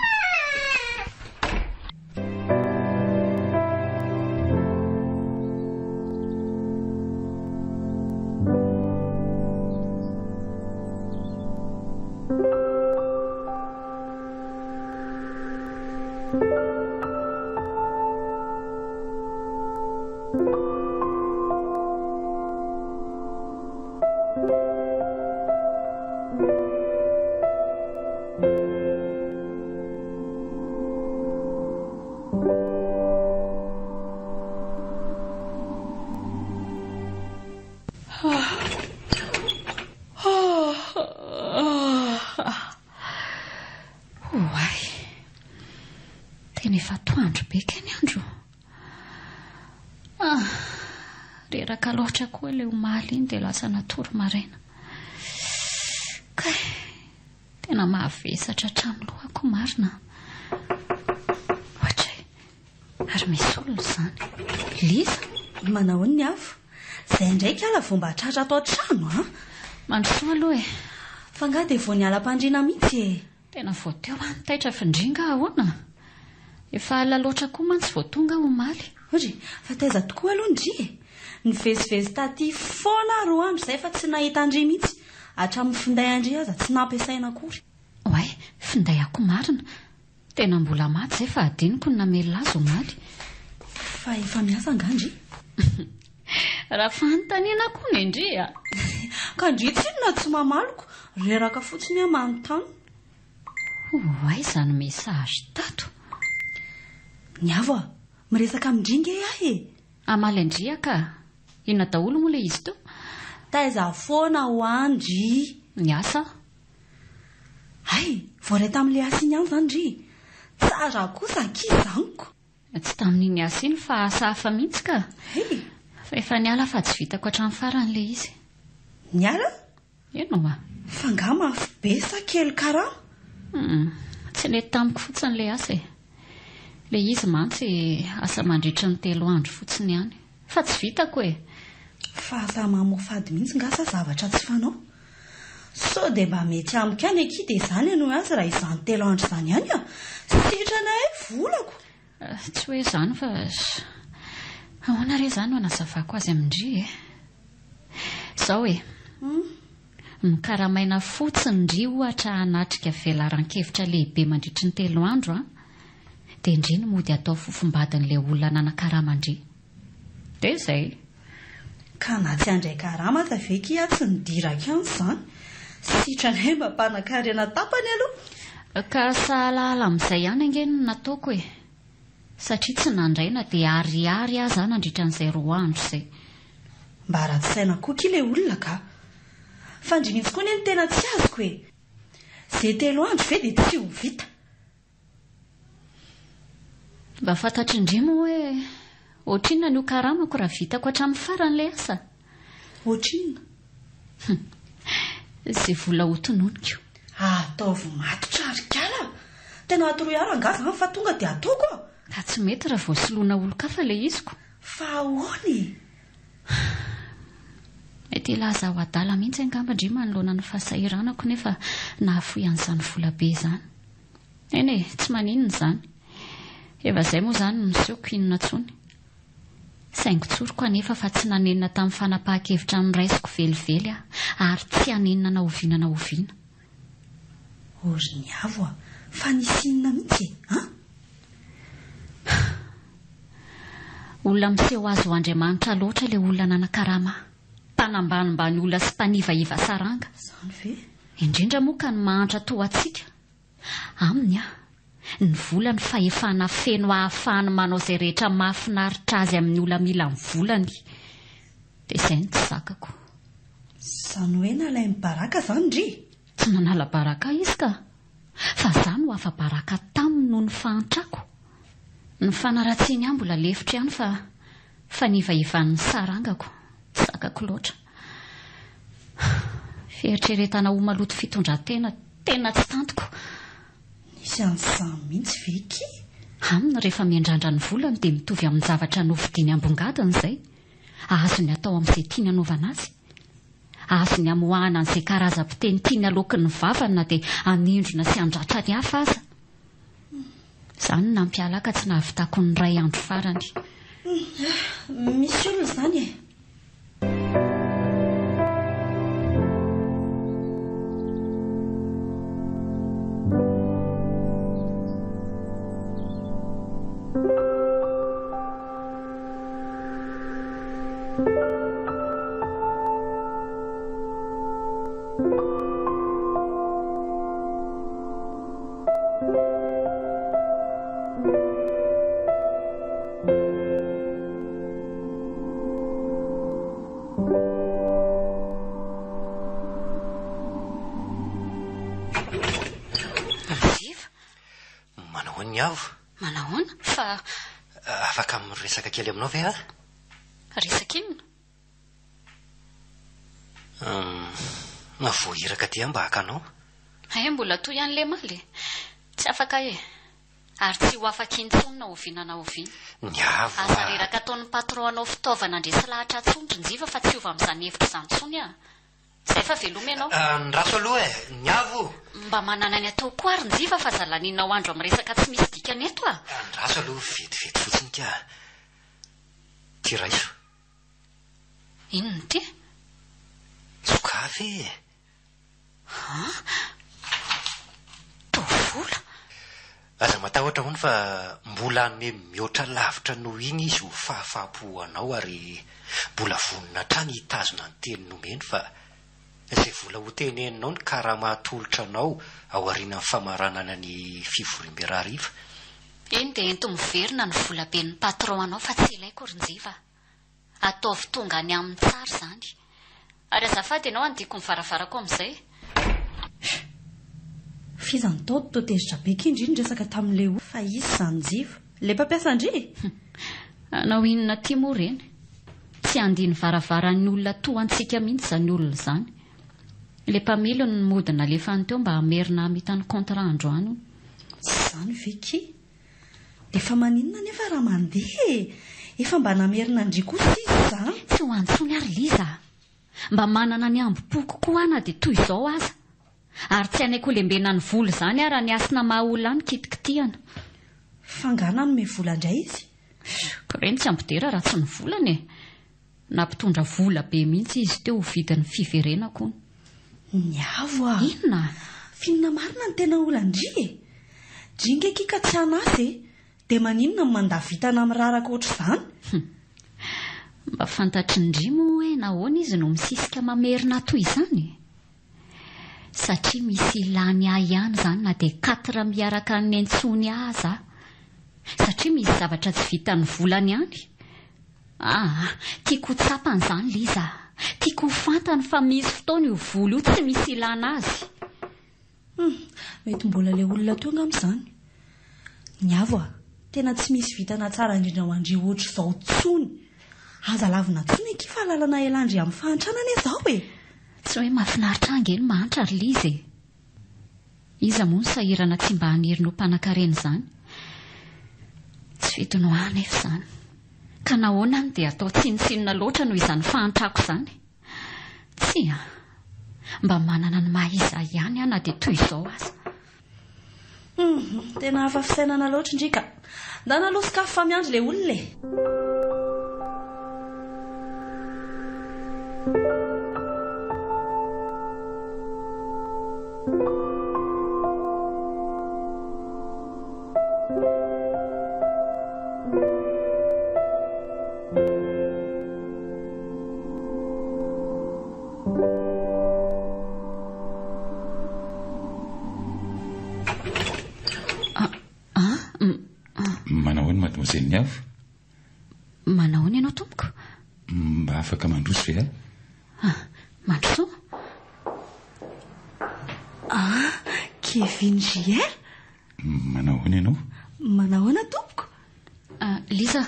Oay! Tena efa atoandro be kay ny andro. Ah, reraka loatra koa ilay omaly iny dia lasa natory maraina. Kay, tena mavesatra hatramin'ny lohako marina. Ohatray, ary misy olona izany. Liza? Manao ahoana ny afo? Izay indray kala vao mba tratra ato an-trano an! Mandrosoa aloha e! Fa angaha dia vao niala am-pandriana mihitsy e! Tena vao teo aho no taitra f'indry nga ahoana? Efa alina loatra koa mantsy vao tonga aho omaly. Ory, fa taiza tokoa aloha ndry e? Nivezivezy taty foana aho roa andro izay fa tsy nahita an-dry mihitsy. Hatramin'ny finday an-dry aza tsy nampiasaina akory. Oay, finday ako marina. Tena mbola maty izay fa adinoko ny namelona azy omaly. Fa efa miasa angaha ndry? Raha fanontaniana koa ny ndry a! Ka ndry tsinona tsy mamaliko, reraka fotsiny aho manontany. Ho aiza ny message tato? Ny avo a! Miresaka amin-dry nge aho e! Hamaly an-dry aho ka! Inona daholo moa ilay izy teo? Taiza foana hoa ndry? Niasa aho. Hay! Voaray tamin'ilay asa iny ihany izany ndry? Tsara kosa akia izany ko! Tsy tamin'iny asa iny fa asa hafa mihitsy ka! Hay! Fa efa niala fa tsy vitako hatramin'ny farany ilay izy. Niala? Eny ho'a. Fa angaha mafy be sa kely karama? Hum, tsy nety tamiko fotsiny ilay asa e. Ilay izy mantsy asa mandritry ny telo andro fotsiny ihany. Fa tsy vitako e! Fa asa mamoafady mihitsy nga sa zavatra tsy fanao? Sao dia mba mety amiko ihany akia dia izany hanohy azy raha izany telo andro izany ihany a! Sitrana e volako! Tsy hoe izany fa ahoana re izany no hanazavako azy amin-dry e? Izao e! Nokaramaina fotsiny ndry ohatra hanatrika velaran-kevitra lehibe mandritry ny telo andro an! Dia ndry no mody atao fofombadin'ilay olona nanakarama ndry. Dia izay. Ka na tsy handray karama aza ve kia tsy nidirako ihany izany? Sitranay mba mpanankarena tapany aloha. Ka sahalahala amin'izay ihany ange no nataoko e! Satria tsy nandray na dia ariary aza aho nandritra an'izay roa andro izay. Mba ratsy saina koa kia ilay olona ka! Fa ndry mihitsy koa anie no tena tsy azoko e! Ze telo andro ve dia tsy ho vita? Mba fantatr'i ndry moa hoe ohatrinona ny ho karamako raha vitako hatramin'ny farany ilay asa? Ohatrinona? Hum. Izay vola hotononiko. Ataovy matotra ry kala a! Tena atoroy ahy rangahy izany fa tonga dia ataoko a! Ka tsy mety raha vao soloina olon-kafa ilay iziko. Fa ahoana e? Mety hilaza ho adala mihitsy angamba ndry manoloana ny fahasahiranako nefa nahafoy an'izany vola be izany. Eny e, tsy maninona izany. Efa izay moa izany no nisehoko inona intsony. Saingy tsoriko anefa fa tsy nanenina tamin'ny fanapahan-kevitra noraisiko velively aho ary tsy hanenina na oviana na oviana. O ry Niavo a! Fa nisy inona mihitsy e? An? Olona miseho azy ho Andriamanitra loatra ilay olona nanakarama ahy. Mpanambanimbany olona sy mpanivaiva saranga. Izany ve? Indrindra moa ka ny mahantra toa antsika. Aminy aho. Ny vola no fahefana feno ahafahany manao izay rehetra mahafinaritra azy amin'ny olona mila ny volany. Dia izay no tsy zakako. Izany hoe nalainy baraka izany ndry? Tsy nanala baraka ahy izy ka! Fa izaho no afa-baraka taminy noho ny fahantrako. Ny fanaratsiany ahy mbola lefitro ihany fa fanivaivan'ny sarangako tsy zakako loatra. Fieritreretana ho maloto fitondran-tena tena tsy tantiko. Nisy an'izany mihitsy ve ki? Aminy rehefa miandrandra ny volany dia mitovy amin-javatra novidiany ambongadiny izay. Azony atao amin'izay tiany anaovana azy. Azony amoahana an'izay karazam-piteny tiany aloaky ny vavany na dia hanindrona sy handratra ny hafa aza. Izany no nampiala ahy ka tsy nahavitako ny iray andro farany. Misy olona izany e! Viva! Manahoana ny avo? Manahoana? Fa. Afaka miresaka kely aminao ve aho? Resaka inona? Hum, voahiraka aty aho mba haka anao. Hay mbola toy an'i Lemaly e! Tsy afaka e! Ary tsy ho afaka intsony na oviana na oviana. Ny avo a! Aza reraka ataon'ny patron anao fitaovana handresy lahatra intsony ry Njiva fa tsy hiova amin'izany hevitro izany intsony aho. Izay fa veloma ianao. Andraso aloha e! Ny avo! Mba manana ny atao koa ary Njiva fa aza lanianao andro amin'ny resaka tsy misy dikany eto a! Andraso aloha vetivety fotsiny ka! Ty raiso. Inona ity? Sokafy e! An? Toa vola? Aza matahotra hono fa mbola hanome mihoatra lavitra noho iny izy ho fahafaham-po ho anao ary mbola vonona hatrany hitazona ny teny nomeny fa izay vola hoteneninao ny karama atolotra anao aorianan'ny famaranana ny fivoriambe rahariva. Eny dia ento miverina ny volaben'ny patron anao fa tsy ilaiko ry Njiva a! Ataovy tonga any aminy tsara izany. Ary azafady ianao handiako ny varavarako amin'izay. F'iza no tao toa tezitra be k'indry niresaka tamin'ilay olona fa izy izany Njiva, ilay mpampiasa an-dry e! Hanao inona aty moa ireny? Tsy handia ny varavaran'ny olona toa antsika mihitsy izany olona izany. Ilay mpamily no mody nalefany teo mba hamerina hamita ny contrat androany hono. Izany ve ki? Dia fa maninona anefa raha mandeha e? Efa mba namerina an-dry kosa izy izany. Tsy ho any intsony ary Liza a! Mba manana ny hambom-poko koa aho na dia toy izao aza. Ary tsy hanaiky ho lembenan'ny vola izany aho raha ny hasina maha olona ahy no kitikitihana. Fa angaha nanome vola indray izy? Ka ireny tsy hampidera raha tsy ny volany e! Nampitondra vola be mihitsy izy teo ho vidin'ny fiverenako hono. Niavo ah! Inona? F'inona marina no tena olan-dry e? Dry nge ki ka tsy an'asa e! Dia maninona no mandà vintana miraraka ohatr'izany? Hum. Mba fantatry ndry moa hoe nahoana izy no misisika mamerina ahy toy izany? Satria misy ilany ahy ihany izany na dia quatre miaraka any intsony aza aho. Satria misy zavatra tsy vitan'ny volany ihany. Aa, tiako ho tsapany izany Liza a! Tiako ho fantany fa misy fotoana io vola io tsy misy ilana azy. Hum, mety mbola ilay olona teo angamba izany. Niavo a! Tena tsy misy vintana tsara indrindra ho an-dry ohatr'izao intsony. Aza lavina intsony akia fa lalana elan-dry amin'ny fahantrana anie izao e! Tsy hoe mahafinaritra ahy ange ny mahantra ry Liza e! Iza moa no sahirana tsy mba haniry ny ho mpanankarena izany? Tsy fidiny ho ahy anefa izany. Ka nahoana no dia atao tsinontsinona loatra noho izany fahantrako izany? Tsia. Mba manana ny maha izy ahy ihany aho na dia toy izao aza. Hum, tena hafa fisainana loatra ndry ka. Ndana aloha sokafy fa miandry le olona e. Manao ahoana Mademoiselle Niavo? Manao ahoana ianao tompoko? Mba afaka mandroso ve aho? Ah, mandrosoa. Ah, Kevin JR? Manao ahoana ianao? Manao ahoana tompoko? Ah, Liza,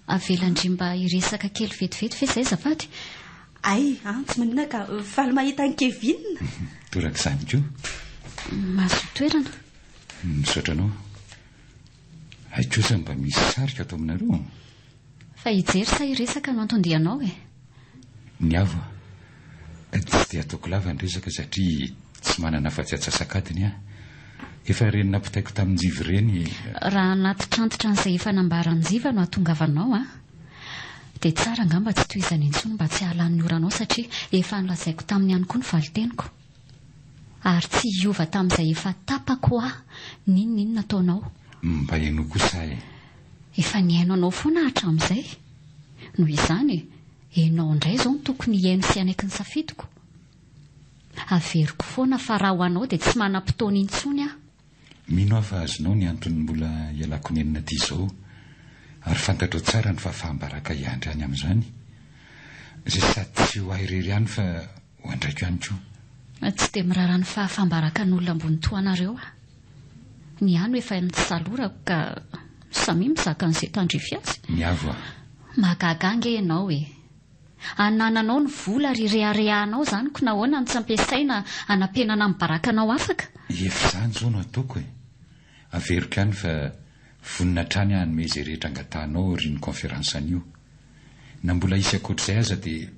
avelan-dry mba hiresaka kely vetivety ve izay azafady? Hay, an, tsy maninona ka, faly mahita an'i Kevin. Torak'izany koa. Mahazoa toerana. Misaotra anao. Hay kosa mba misy sarika ato aminareo. Fa hijery sa hiresaka no anton-dianao e? Ny avo a! Tsy dia ataoko lava ny resaka satria tsy manana afa-tsy atsasak'adiny aho. Efa ireny nampitaiko tamin'i Njiva ireny. Raha hanatitrantitra an'izay efa nambaran'i Njiva no hahatongavanao a! Dia tsara angamba tsy tohizana intsony mba tsy hahalany ny oranao satria efa nolazaiko taminy ihany koa ny valin-teniko. Ary tsy hiova tamin'izay efa tapako aho n'inon'inona ataonao. Mba henoy kosa ahy e! Efa nihaino anao foana aho hatramin'izay. Noho izany, ianao indray izao no tokony hihaino sy hanaiky ny safidiko. Averiko foana fa raha ho anao dia tsy manam-potoana intsony aho. Mino aho fa azonao ny antony mbola ialako nenina aty izao ary fantatrao tsara ny fahafaham-baraka hiandry any amin'izany. Izay sady tsy ho ahy irery ihany fa ho an-draiko ihany koa. Tsy dia miraharaha ny fahafaham-barakan'olona ambony toa anareo aho. Ny ahy no efa nisalorako ka samia mizaka an'izay tandrify azy. Miavo a! Mahagaga ange ianao e! Anananao ny vola ary ireharehanao izany ko nahoana no tsy ampiasaina hanampenana ny barakanao afaka? Efa izany izao no ataoko e! Averiko ihany fa vonona hatrany aho hanome izay rehetra angatahanao aorian'ny conférence anio. Na mbola hisy ankoatr'izay aza dia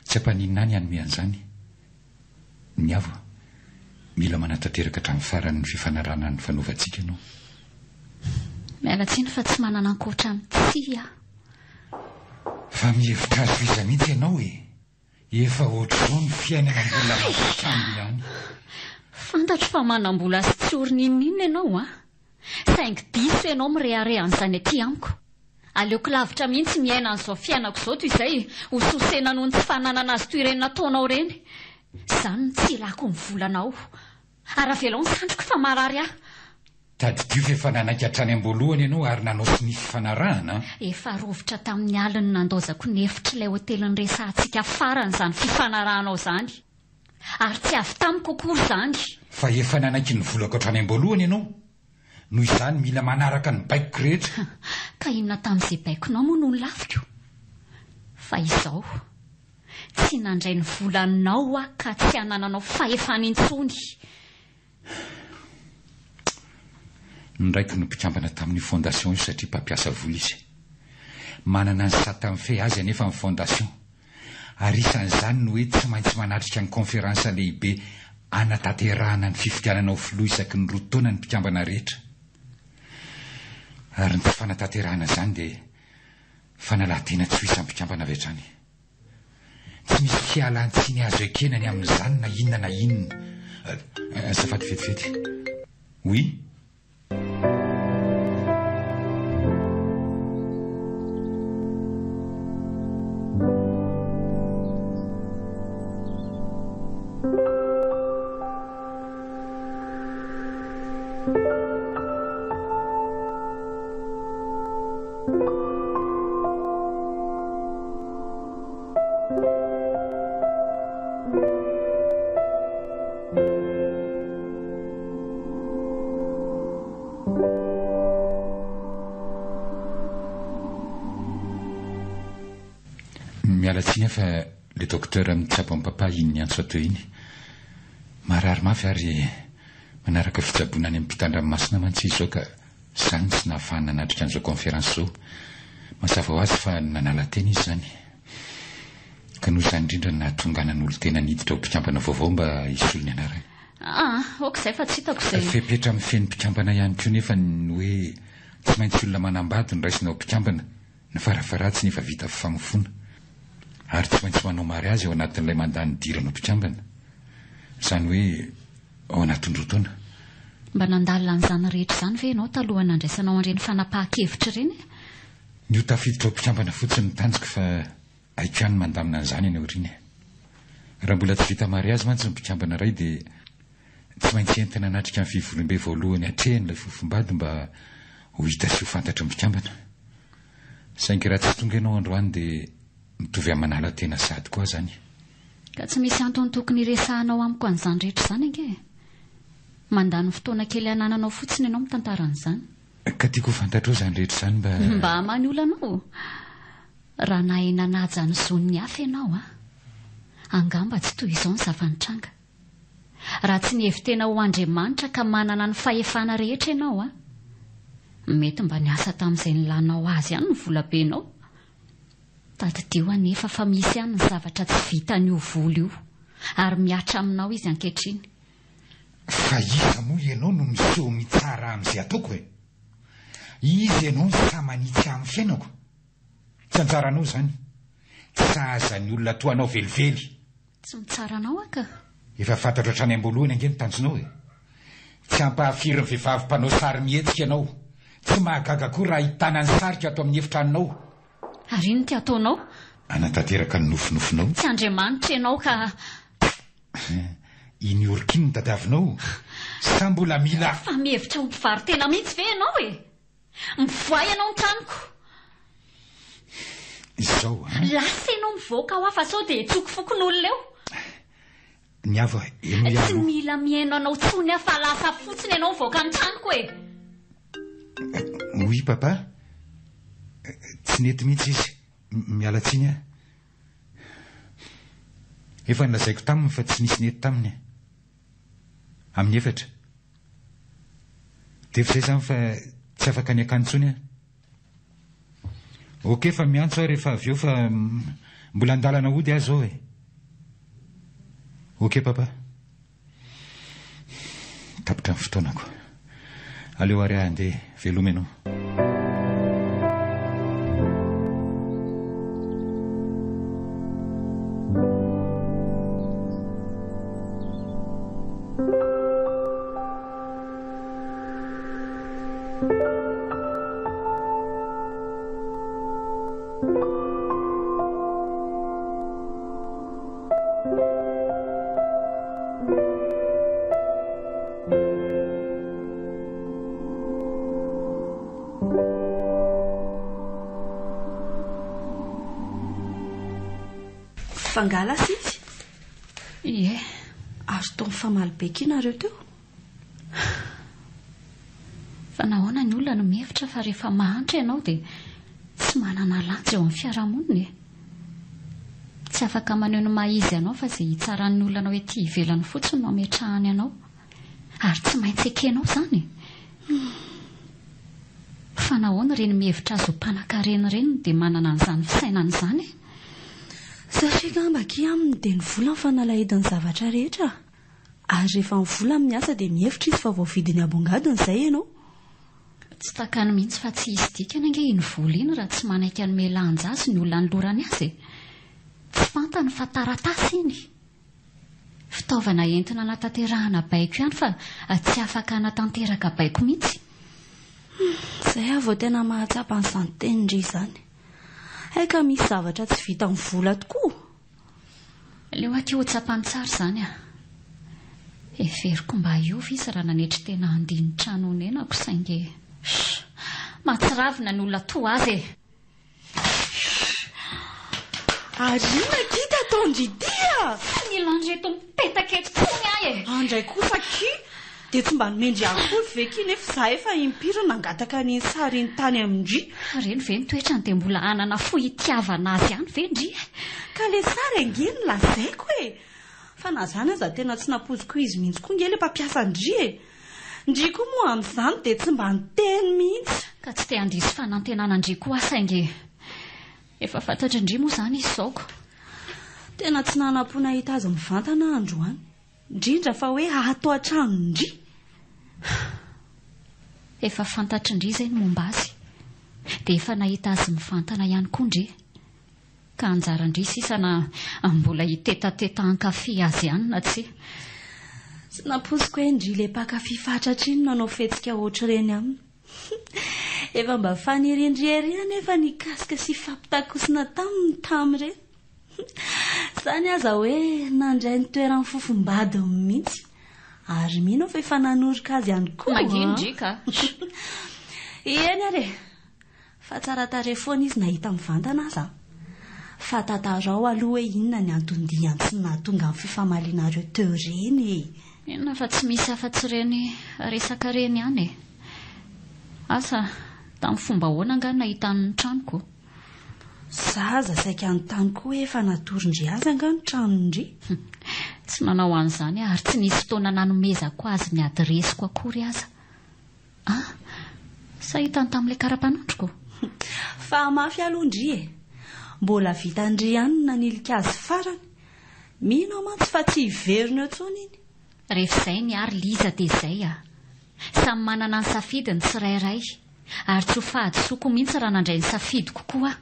tsy hampaninona ahy ny hanome an'izany. Miavo a! Mila manatanteraka hatramin'ny farany ny fifanarahana nifanaovantsika ianao. Miala tsiny fa tsy manana ankoatra ny tsia aho. Fa mihevitra azy ho iza mihitsy ianao e? Efa ohatr'izao ny fiainana mbola mampisambo ihany. Fantatro fa manam-bola sy tsy ory n'inon'inona ianao an! Saingy diso ianao mirehareha an'izany aty amiko. Aleoko lavitra mihitsy miaina an'izao fiainako izao toy izay ho sosena noho ny tsy fananana azy toy ireny nataonao ireny. Izany no tsy ilako ny volanao. Ary avelao ny sandriko fa marary ahy. Tadidio fa efa nanaiky hatrany am-boalohany ianao ary nanao sonia fifanarahana an! Efa rovitra tamin'ny alin'ny nandaozako ny efitr'ilay hotely niresahantsika farany izany fifanarahanao izany. Ary tsy avy tamiko akory izany. Fa efa nanaiky ny volako hatrany am-boalohany ianao. Noho izany mila manaraka ny baikoko rehetra. Ka inona tamin'izay baikonao moa no nolafiko? Fa izao, tsy nandray ny volanao aho ka tsy anananao fahefana intsony. Ny raiko no mpikambana tamin'io fondation io satria mpampiasa vola izy. Manana ny sata mifehy azy anefa ny fondation. Ary isan'izany ny hoe tsy maintsy manatrika ny conférence lehibe hanatanterahana ny fifidianana ho filoha isaky ny roa taona ny mpikambana rehetra. Ary ny tsy fanatanterahana izany dia fanalan-tena tsy ho isan'ny mpikambana avy hatrany. Tsy misy fialan-tsiny azo ekena ny amin'izany na inona na inona. Azafady vetivety. Oui? Miala tsiny aho fa le docteur mitsabo an'i papa iny niantso ahy teo iny. Marary mafy ary manaraka fitsaboana any ampitan-dranomasina mantsy izy izao ka izany tsy nahafahany nanatrika an'izao conférence izao. Mazava ho azy fa nanala tena izy izany. Ka noho izany indrindra no nahatonga ahy nanolo-tena niditra ho mpikambana vaovao mba hisolo ny anarany. Aa, ok izay fa tsy hitako izay. Fepetra mifehy ny mpikambana ihany koa nefa ny hoe tsy maintsy olona manambady no raisina ho mpikambana, na farafaharatsiny efa vita fifamofoana. Ary tsy maintsy manao mariazy ao anatin'ilay mandat nidirana ho mpikambana. Izany hoe ao anatin'ny roa taona. Mba nandalina an'izany rehetra izany ve ianao talohan'ny nandraisanao an'ireny fanapahan-kevitra ireny e? Ny ho tafiditra ho mpikambana fotsiny no tanjoko fa haiko ihany ny mandamina an'izany any aoriana e. Raha mbola tsy vita mariazy mantsy ny mpikambana iray dia tsy maintsy entina hanatrika ny fivoriambe voalohany atrehiny ilay fofombady mba ho hita sy ho fantatry ny mpikambana. Saingy raha tsy tonga ianao androany dia mitovy amin'ny manala tena sahady koa aho izany. Ka tsy misy antony tokony hiresahanao amiko an'izany rehetra izany ange e! Mandany fotoana kely anananao fotsiny ianao mitantara an'izany. Ka tiako ho fantatrao izany rehetra izany mba. Mba hamaha ny olanao. Raha nahay nanaja ny zon'ny hafa ianao an! Angamba tsy toy izao ny zava-nitranga. Raha tsy nihevi-tena ho Andriamanitra ka manana ny fahefana rehetra ianao an! Mety mba niasa tamin'izay nilanao azy ihany ny volabenao. Tadidio anefa fa misy ihany ny zavatra tsy vitan'io vola io, ary mihatra aminao izy ankehitriny. Fa iza moa ianao no miseho mitsara amin'izay ataoko e? Iza ianao no sahy manitsy ahy amin'ny fiainako? Tsy anjaranao izany. Tsy sahaza ny olona toa anao velively. Tsy mitsara anao aho ka. Efa fantatro hatrany am-boalohany ange ny tanjonao e! Tsy hampahafiry ny vehivavy mpanao sarimihetsika ianao. Tsy mahagaga koa raha ahitana ny sariko ato amin'ny efitranonao. Ary inona ity ataonao? Hanatanteraka ny nofinofinao. Tsy Andriamanitra ianao ka. Iny orika iny no tadiavinao? Sa mbola mila. Fa mihevitra ho mpivaro-tena mihitsy ve ianao e? Mivoaha ianao ny tranoko. Izao an. Lasa ianao mivoaka hoa fa sao dia hitsoko fokonolona eo. Ny avo henoy aho. Tsy mila mihaino anao tsony aho fa lasa fotsiny ianao mivoaka ny tranoko e. Oui papa. Tsy nety mihitsy izy. Miala tsiny aho. Efa nolazaiko taminy fa tsy nisy nety taminy. Amin'ny efatra. Dia efa izay izany fa tsy afaka ny hakany intsony aho. Ok fa miantso aho rehefa avy eo fa mbola an-dalana hody aho izao e. Ok papa. Tapitra ny fotoanako. Aleo ary aho handeha. Veloma ianao. Fa angaha lasa izy? Ie. Ary toa mifamaly be kia nareo teo? Fa nahoana ny olona no mihevitra fa rehefa mahantra ianao dia tsy manana lanja eo amin'ny fiarahamonina e? Tsy afaka maneho ny maha izy anao fa izay hitsaran'ny olona anao ety ivelany fotsiny no ametrahany anao. Ary tsy maintsy ekenao izany e! Fa nahoana ireny mihevitra azy ho mpanankarena ireny no dia manana an'izany fisainana izany e? Satria angamba akia aminy dia ny vola no fanalahidin'ny zavatra rehetra. Ary rehefa ny vola no miasa dia mihevitra izy fa voavidiny ambongadiny izay ianao. Tsy takany mihitsy fa tsy hisy dikany ange iny vola iny raha tsy manaiky hanome lanja azy ny olona anolorany azy e! Tsy fantany fa taratasy iny. Fitaovana entina anatanterahana baiko ihany fa tsy afaka hanatanteraka baiko mihitsy. Hum, izay aho vao tena mahatsapa an'izany tenin-dry izany. Hay ka misy zavatra tsy vitan'ny vola tokoa. Aleo aky ho tsapany tsara izany a. Heveriko mba hiova izy raha nanetry tena handia ny trano honenako saingy. Sh! Mahatsiravina ny olona toa azy e! Ary inona akia ty ataon-dry ity a? Tsy mila an'ireto mipetaka eto intsony aho e! Andray kosa akia! Dia tsy mba nomendry akory ve akia nefa izaho efa impiry nangataka an'iny sary iny tany amin-dry? Ireny ve ny toetrany dia mbola hanana fo hitiavana azy ihany ve ndry e? Ka le sary ange no lazaiko e! Fa na izany aza tena tsy nampoiziko izy mihitsy koa ange le mpampiasa an-dry e! Ndry koa moa amin'izany dia tsy mba niteny mihitsy. Ka tsy te handiso fanantenana an-dry koa aho saingy efa fantatry ndry moa izany izy izao ko. Tena tsy nanam-po nahita azy mivantana aho androany. Indrindra fa hoe ato an-tranon-dry. Efa fantatry ndry izay ny momba azy. Dia efa nahita azy mivantana ihany koa ndry. Ka anjaran-dry sisa na mbola hitetateta hankafy azy ihany na tsia. Tsy nampoiziko hoe ndry ilay mpankafy fatratra iny no hanao fihetsika ohatr'ireny aminy. Efa mba fanirian-dry ery anefa ny hikasika sy hifampitakosina taminy tamin'ireny. Izany aza hoe nandray ny toeran'ny fofombadiny mihitsy. Ary mino aho fa efa nanoroka azy ihany koa. Manginy ndry ka. Eny ary e! Fa tsara tarehy foana izy na hita mivantana aza. Fa tantarao aloha hoe inona ny anton-diany sy ny nahatonga ny fifamalianareo teo ireny e! Inona fa tsy misy afa-tsy ireny resaka ireny ihany e! Asa, tamin'ny fomba ahoana angaha no nahitany ny tranoko? Za aza saika hanontany koa hoe efa natoron-dry azy angaha ny tranon-dry? Tsy nanao an'izany aho ary tsy nisy fotoana nanomezako azy ny adiresiko akory aza. Ah! Sa hitany tamin'ilay kara-panondroko? Fa mafy aloha ndry e! Mbola vitan-dry ihany ny nanilika azy farany. Mino aho mantsy fa tsy hiverina eo intsony iny. Rehefa izay ny ahy ry Liza dia izay ah! Samy manana ny safidiny ny tsirairay ary tsy ho fahadisoako mihitsy raha nandray ny safidiko koa aho.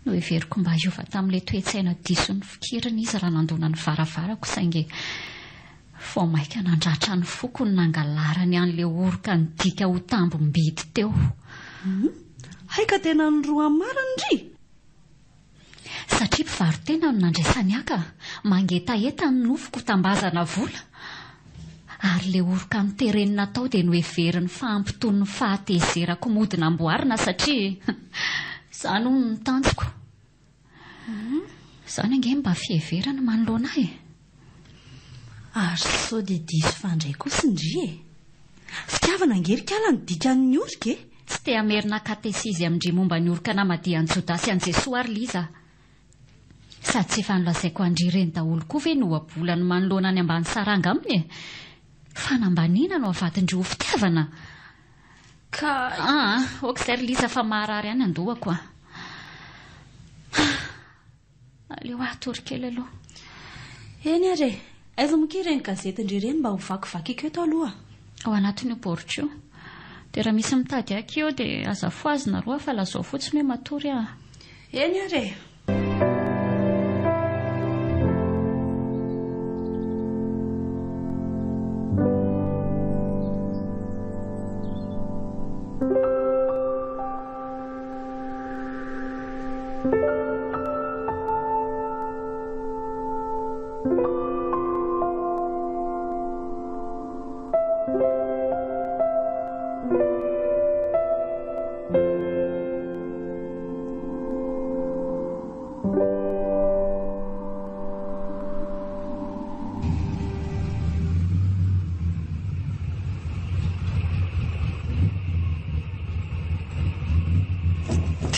Noheveriko mba hiova tamin'ilay toe-tsaina diso nifikiriny izy raha nandona ny varavarako saingy vao mainka nandratra ny foko ny nangalarany an'ilay oroka nidika ho tambim-bidy teo. Hum, hay ka tena niroa marina ndry! Satria mpivaro-tena no nandraisany ahy ka mangetaheta ny nofoko tambazana vola. Ary ilay oroka notereny natao dia noheveriny fa hampitony ny fahatezerako mody namboarina satria izany hono no tanjoko. Izany ange no mba fiheverany manoloana ahy e! Ary sao dia diso fandray kosa ndry e! Fitiavana ange ry kala no dikan'ny oroka e! Tsy te hamerina katesizy amin-dry momba ny oroka namadihan'i Jodasy an'i Jesoa ary Liza a! Sady tsy efa nolazaiko an-dry ireny daholo koa ve ny ohabolany manoloana ny ambany saranga aminy e? Fanambaniana no avadin-dry ho fitiavana? Ka. Aa, ok izay ry Liza fa maharary ihany an-dohako a! Aleo hatory kely aloha. Eny ary e! Aiza moa kay ireny gazetin-dry ireny mba ho vakivakiako eto aloha? Ao anatin'io baoritra io. Dia raha misy mitady ahy aky eo dia aza fohazina roa fa lazao fotsiny hoe matory aho. Eny ary e!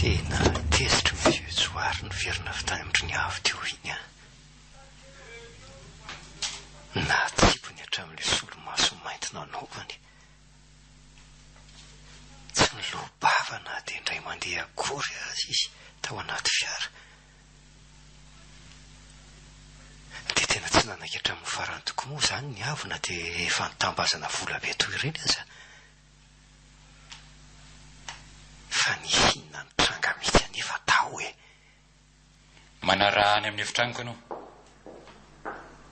Tena tezitra ny vieux Johary niverina avy tany amin-dry ny avo teo iny an. Natsipiny hatramin'ilay solomaso mainty nanaovany. Tsy niloa-bava na dia indray mandeha akory aza izy tao anaty fiara. Dia tena tsy nanaiky hatramin'ny farany tokoa moa izany ny avo na dia efa nitambazana vola be toy ireny aza. Fa nisy inona nitranga mihitsy anefa tao e! Manaraha any amin'ny efitranoko ianao.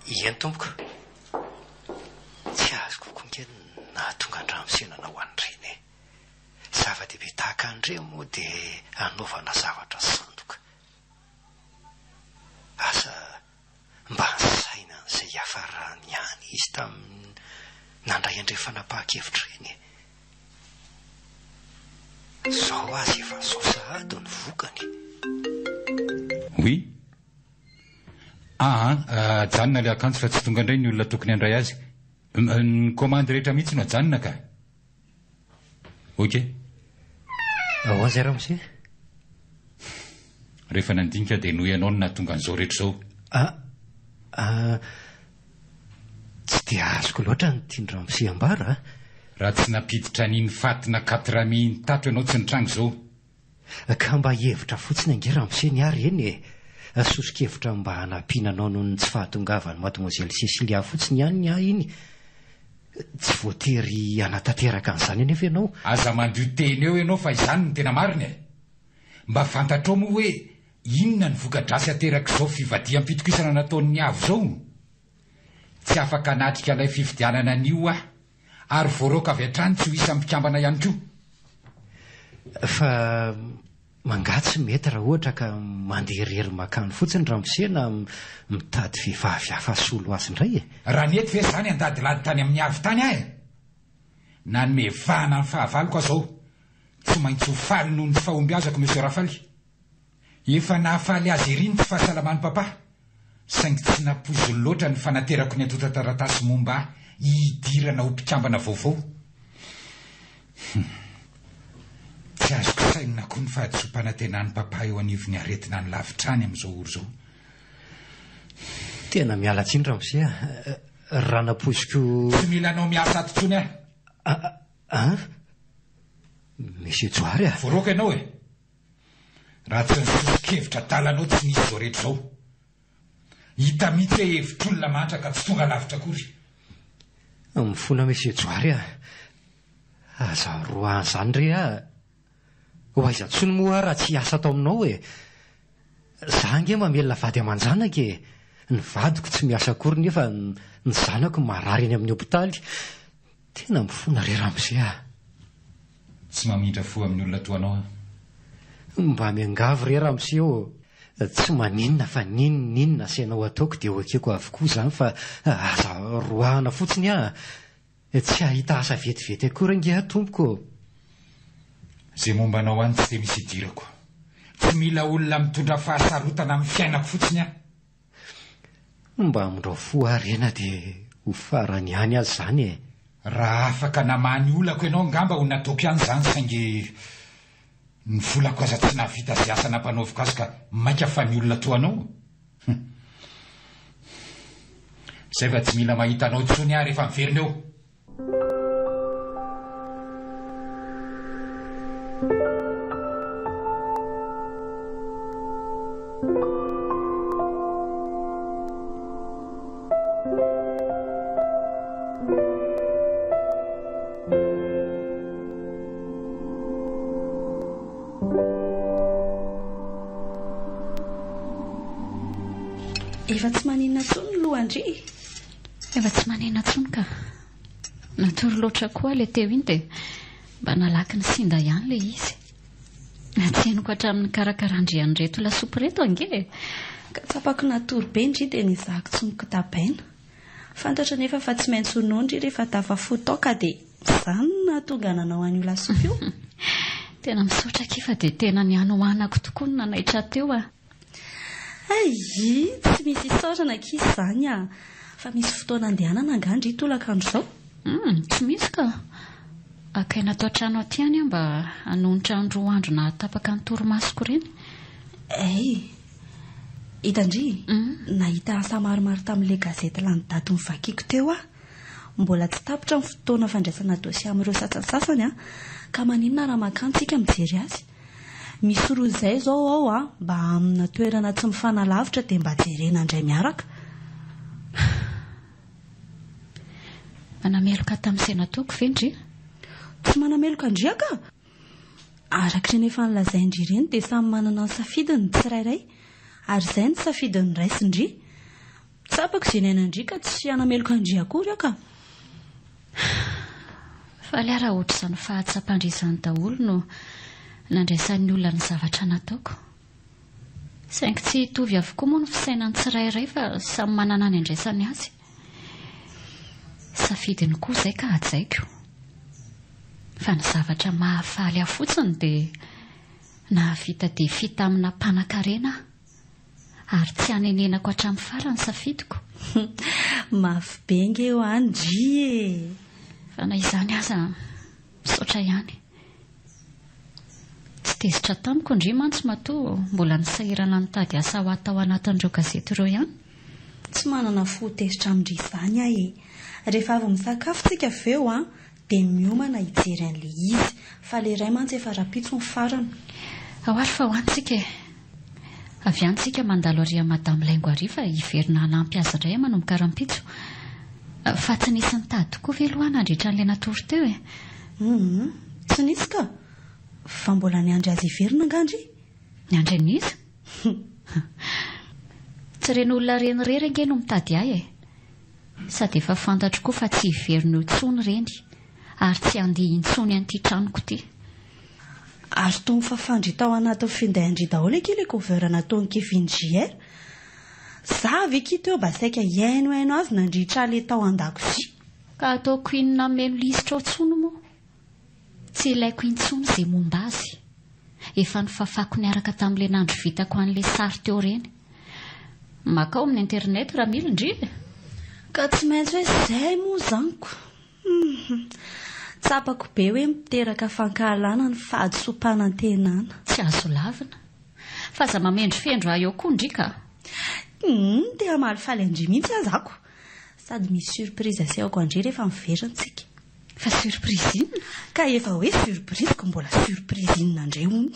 Eny tompoko. Tsy azoko koa nge ny nahatonga an-dramose nanao an'ireny e. Zava-dehibe tahaka an'ireny moa dia anaovana zavatra sandoka. Asa mba nisaina an'izay hiafarany ihany izy tamin'ny nandray an'ireny fanapahan-kevitra ireny e. Izao aza efa izao sahady ny vokany. Oui. Aa, ajanona ilay akanjo fa tsy tonga indray ny olona tokony handray azy. Ny commande rehetra mihitsy no ajanona ka. Ok. Ahoana izay ramose? Rehefa nandinika dia noho ianao no nahatonga an'izao rehetra izao. Ah, ah, tsy dia azoko loatra ny tian-dramose ambara a. Raha tsy nampiditra an'iny fatina katrami iny tato ianao tsy nitranga izao. Ka mba hevitra fotsiny ange ramose ny ahy reny e! Soso-kevitra mba hanampiana anao noho ny tsy fahatongavan'i Mademoiselle Cecilia fotsiny ihany ny ahy iny. Tsy voatery hanatanteraka an'izany anefa ianao. Aza mandio teny eo ianao fa izany no tena marina e! Mba fantatrao moa hoe inona ny voka-dratsy aterak'izao fivadiham-pitokisana nataon'ny avo izao? Tsy afaka hanatrika ilay fifidianana anio aho ary voaroaka avy hatrany tsy ho isan'ny mpikambana ihany koa. Fa mangaha tsy mety raha ohatra ka mandeha irery makany fotsiny ramose na mitady vehivavy hafa hasolo azy indray e! Raha nety ve izany handadilady tany amin'ny avo tany aho e? Nanome vahana ny fahavaloko aho izao. Tsy maintsy ho faly noho ny tsy fahombiazako Monsieur Rafaly. Efa nahafaly azy ery ny tsy fahasalaman'i Papa, saingy tsy nampoiziny loatra ny fanaterako ny antontan-taratasy momba ahy hidirana ho mpikambana vaovao. Hum. Tsy azoko sainina koa ny fahadisoam-panantenan'i Papa eo anivon'ny aretina any lavitra any amin'izao ora izao. Tena miala tsiny ramose a! Raha nampoiziko. Tsy mila anao miasa ato intsony aho. An? Monsieur Johary a! Voaroaka ianao e! Raha tsy ny soso-kevitra adalanao tsy nisy izao rehetra izao. Hita mihitsy hoe hevitr'olona mahantra ka tsy tonga lavitra akory. Mifona Monsieur Johary a! Aza roahana izany re a! Ho aiza intsony moa aho raha tsy hiasa ato aminao e! Za ange mamelona vady aman-janaka e! Ny vadiko tsy miasa akory nefa ny zanako marary eny amin'ny hopitaly. Tena mifona re ramose a! Tsy mamindra fo amin'ny olona toa anao aho. Mba miangavy re ramose ô! Tsy maninona fa n'inon'inona asainao ataoko dia ho ekeko avokoa izany fa aza roahana fotsiny aho. Tsy hahita asa vetivety akory ange aho tompoko ô! Izay momba anao any tsy dia misy idirako. Tsy mila olona mitondra fahasarotana amin'ny fiainako fotsiny aho. Mba amindrao fo aho re na dia ho farany ihany aza izany e! Raha afaka namaha ny olako ianao angamba ho nataoko ihany izany saingy ny volako aza tsy nahavita izay asa nampanaoviko azy ka mainka fa ny olona toa anao? Hum. Izay fa tsy mila mahita anao intsony aho rehefa miverina eo. Efa tsy maninona intsony ny lohan-dry e! Efa tsy manina intsony ka. Natory loatra koa ilay teo iny dia mba nalaky nisinda ihany ilay izy. Tsy henoko hatramin'ny nikarakaran-dry an'ireto lasopy ireto ange e! Ka tsapako natory be ndry dia nezahako tsy nokotabaina. Fantatro anefa fa tsy maintsy ho noa ndry rehefa tafafoha tao ka dia izany no nahatonga nanao an'io lasopy io. Tena misaotra akia fa dia tena ny hanoanako tokoa no nanaitra teo a! Ayy! Tsy misy isaorana akia izany a! Fa misy fotoana andehanana angaha ndry tolakandro izao? Humm, tsy misy ka! Hakaina ato an-trano aty ihany aho mba hanonitra ny roa andro nahatapaka ny torimasoko ireny. Ayy! Hita ndry? Nahita asa maromaro tamin'ilay gazety lany daty novakiako teo aho. Mbola tsy tapitra ny fotoana fandraisana dossier amin'ireo sasantsasany an! Ka maninona raha mankany tsika mijery azy? Misy roa izay izao ao a, mba amina toerana tsy mifanalavitra dia mba jerena indray miaraka. Manameloka tamin'izay nataoko ve ndry? Tsy manameloka ndry ka! Araka ireny efa nolazain-dry ireny dia samy manana ny safidiny ny tsirairay. Ary izay no safidy noraisin-dry. Tsapako izay niainan-dry ka tsy hanameloka an-dry akory aho ka. Faly aho raha ohatr'izany fahatsapan-dry izany daholo no nandraisan'ny olona ny zavatra nataoko. Saingy tsy hitovy avokoa moa ny fisainan'ny tsirairay fa samy manana ny andraisany azy. Safidiny koa izay ka hajaiko. Fa ny zavatra mahafaly ahy fotsiny dia nahavita défi tamina mpanankarena aho. Ary tsy hanenenako hatramin'ny farany ny safidiko. Mafy be nge hoa ndry e! Fa na izany aza, misaotra ihany. Tsy tezitra tamiko ndry mantsy matoa mbola nisahirana nitady asa ho ahy tao anatin'ireo gazety ireo ihany. Tsy manana fo ho tezitra amin-dry izany aho e! Rehefa avy misakafo tsika avy eo an, dia miomana hijery an'ilay izy, fa ilay iray mantsy efa rahampitso ny farany. Ao ary fa ho any tsika e! Avy any tsika mandalo ary amin'i Madame Laingo ary fa hiverina hanampy azy indray manomboka rahampitso. Fa tsy nisy nitady tokoa ve aloha nandritra an'ilay natory teo e? Humm, tsy nisy ka! Fa mbola niandry azy hiverina angaha ndry? Niandry an'iza? Tsy ireny olona ireny irery ange no mitady ahy e! Sady efa fantatro koa fa tsy hiverina eo intsony ireny ary tsy handeha intsony an'ity tranoko ity. Ary toa nifafandry tao anatin'ny finday-ndry daholo akia ilay cover nataon'i Kevin JR. Za avy akia teo mba saika hihainohaino azy nandritra ilay tao an-dakozia. Ka ataoko inona hameno lisitra ao intsony moa? Tsy ilaiko intsony izay momba azy. Efa nofafako niaraka tamin'ilay nandrovitako an'ilay sary teo ireny. Makao amin'ny internet raha mila ndry e! Ka tsy maintsy hoe izay moa izany ko! Hum! Tsapako be hoe miteraka fankahalana ny fahadisoam-panantenana. Tsy azo lavina. Fa aza mamendrofendro ahy eo koa ndry ka! Hum! Te hamalifaly an-dry mihitsy aza ako! Sady misy surprise asehoko an-dry rehefa miverina tsika. Fa surprise inona? Ka efa hoe surprise ko mbola surprise inona indray hono.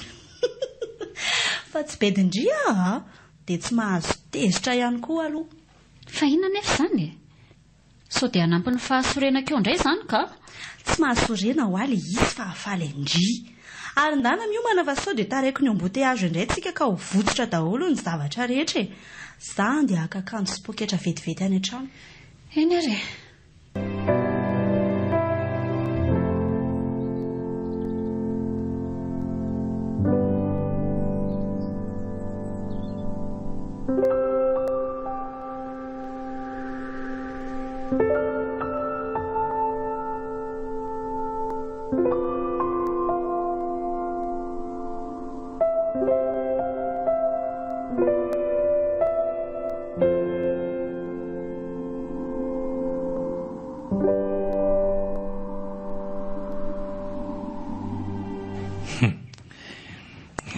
Fa tsy bedin-dry aho a! Dia tsy mahazo tezitra ihany koa aloha. Fa inona anefa izany e? Sao dia hanampy ny fahasorenako eo indray izany ka? Tsy mahasorena hoa le izy fa hahafaly an-dry. Ary ndana miomana fa sao dia taraiky ny embouteillage indray tsika ka ho votsotra daholo ny zavatra rehetra e! Za andeha haka akanjo sy poketra vetivety any an-trano. Eny ary e!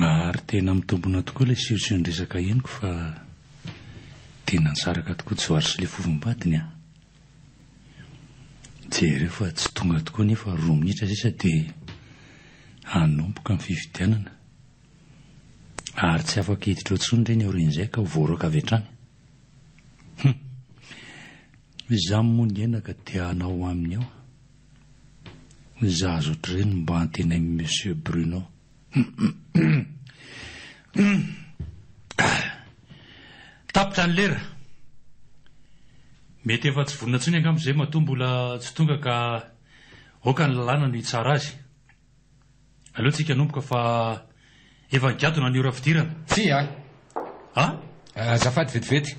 Ary tena mitombina tokoa ilay siosion-dresaka henoko fa tena nisaraka tokoa Johary sy ilay fofombadiny an! Jereo fa tsy tonga tokoa nefa roa minitra sisa dia hanomboka ny fifidianana. Ary tsy afaka hiditra eo intsony ireny aorian'izay ka ho voaroaka avy hatrany. Hum! Izaho moa ny aina ka te hanao aminy ao. Zaza ohatr'ireny mba antenain'i Monsieur Bruno. Tapitra ny lera. Mety efa tsy vonona intsony angamba izay matoa mbola tsy tonga ka aoka ny lalàna no hitsara azy. Aleo tsika hanomboka fa efa nigadona ny ora fidirana. Tsia a! A? Azafady vetivety.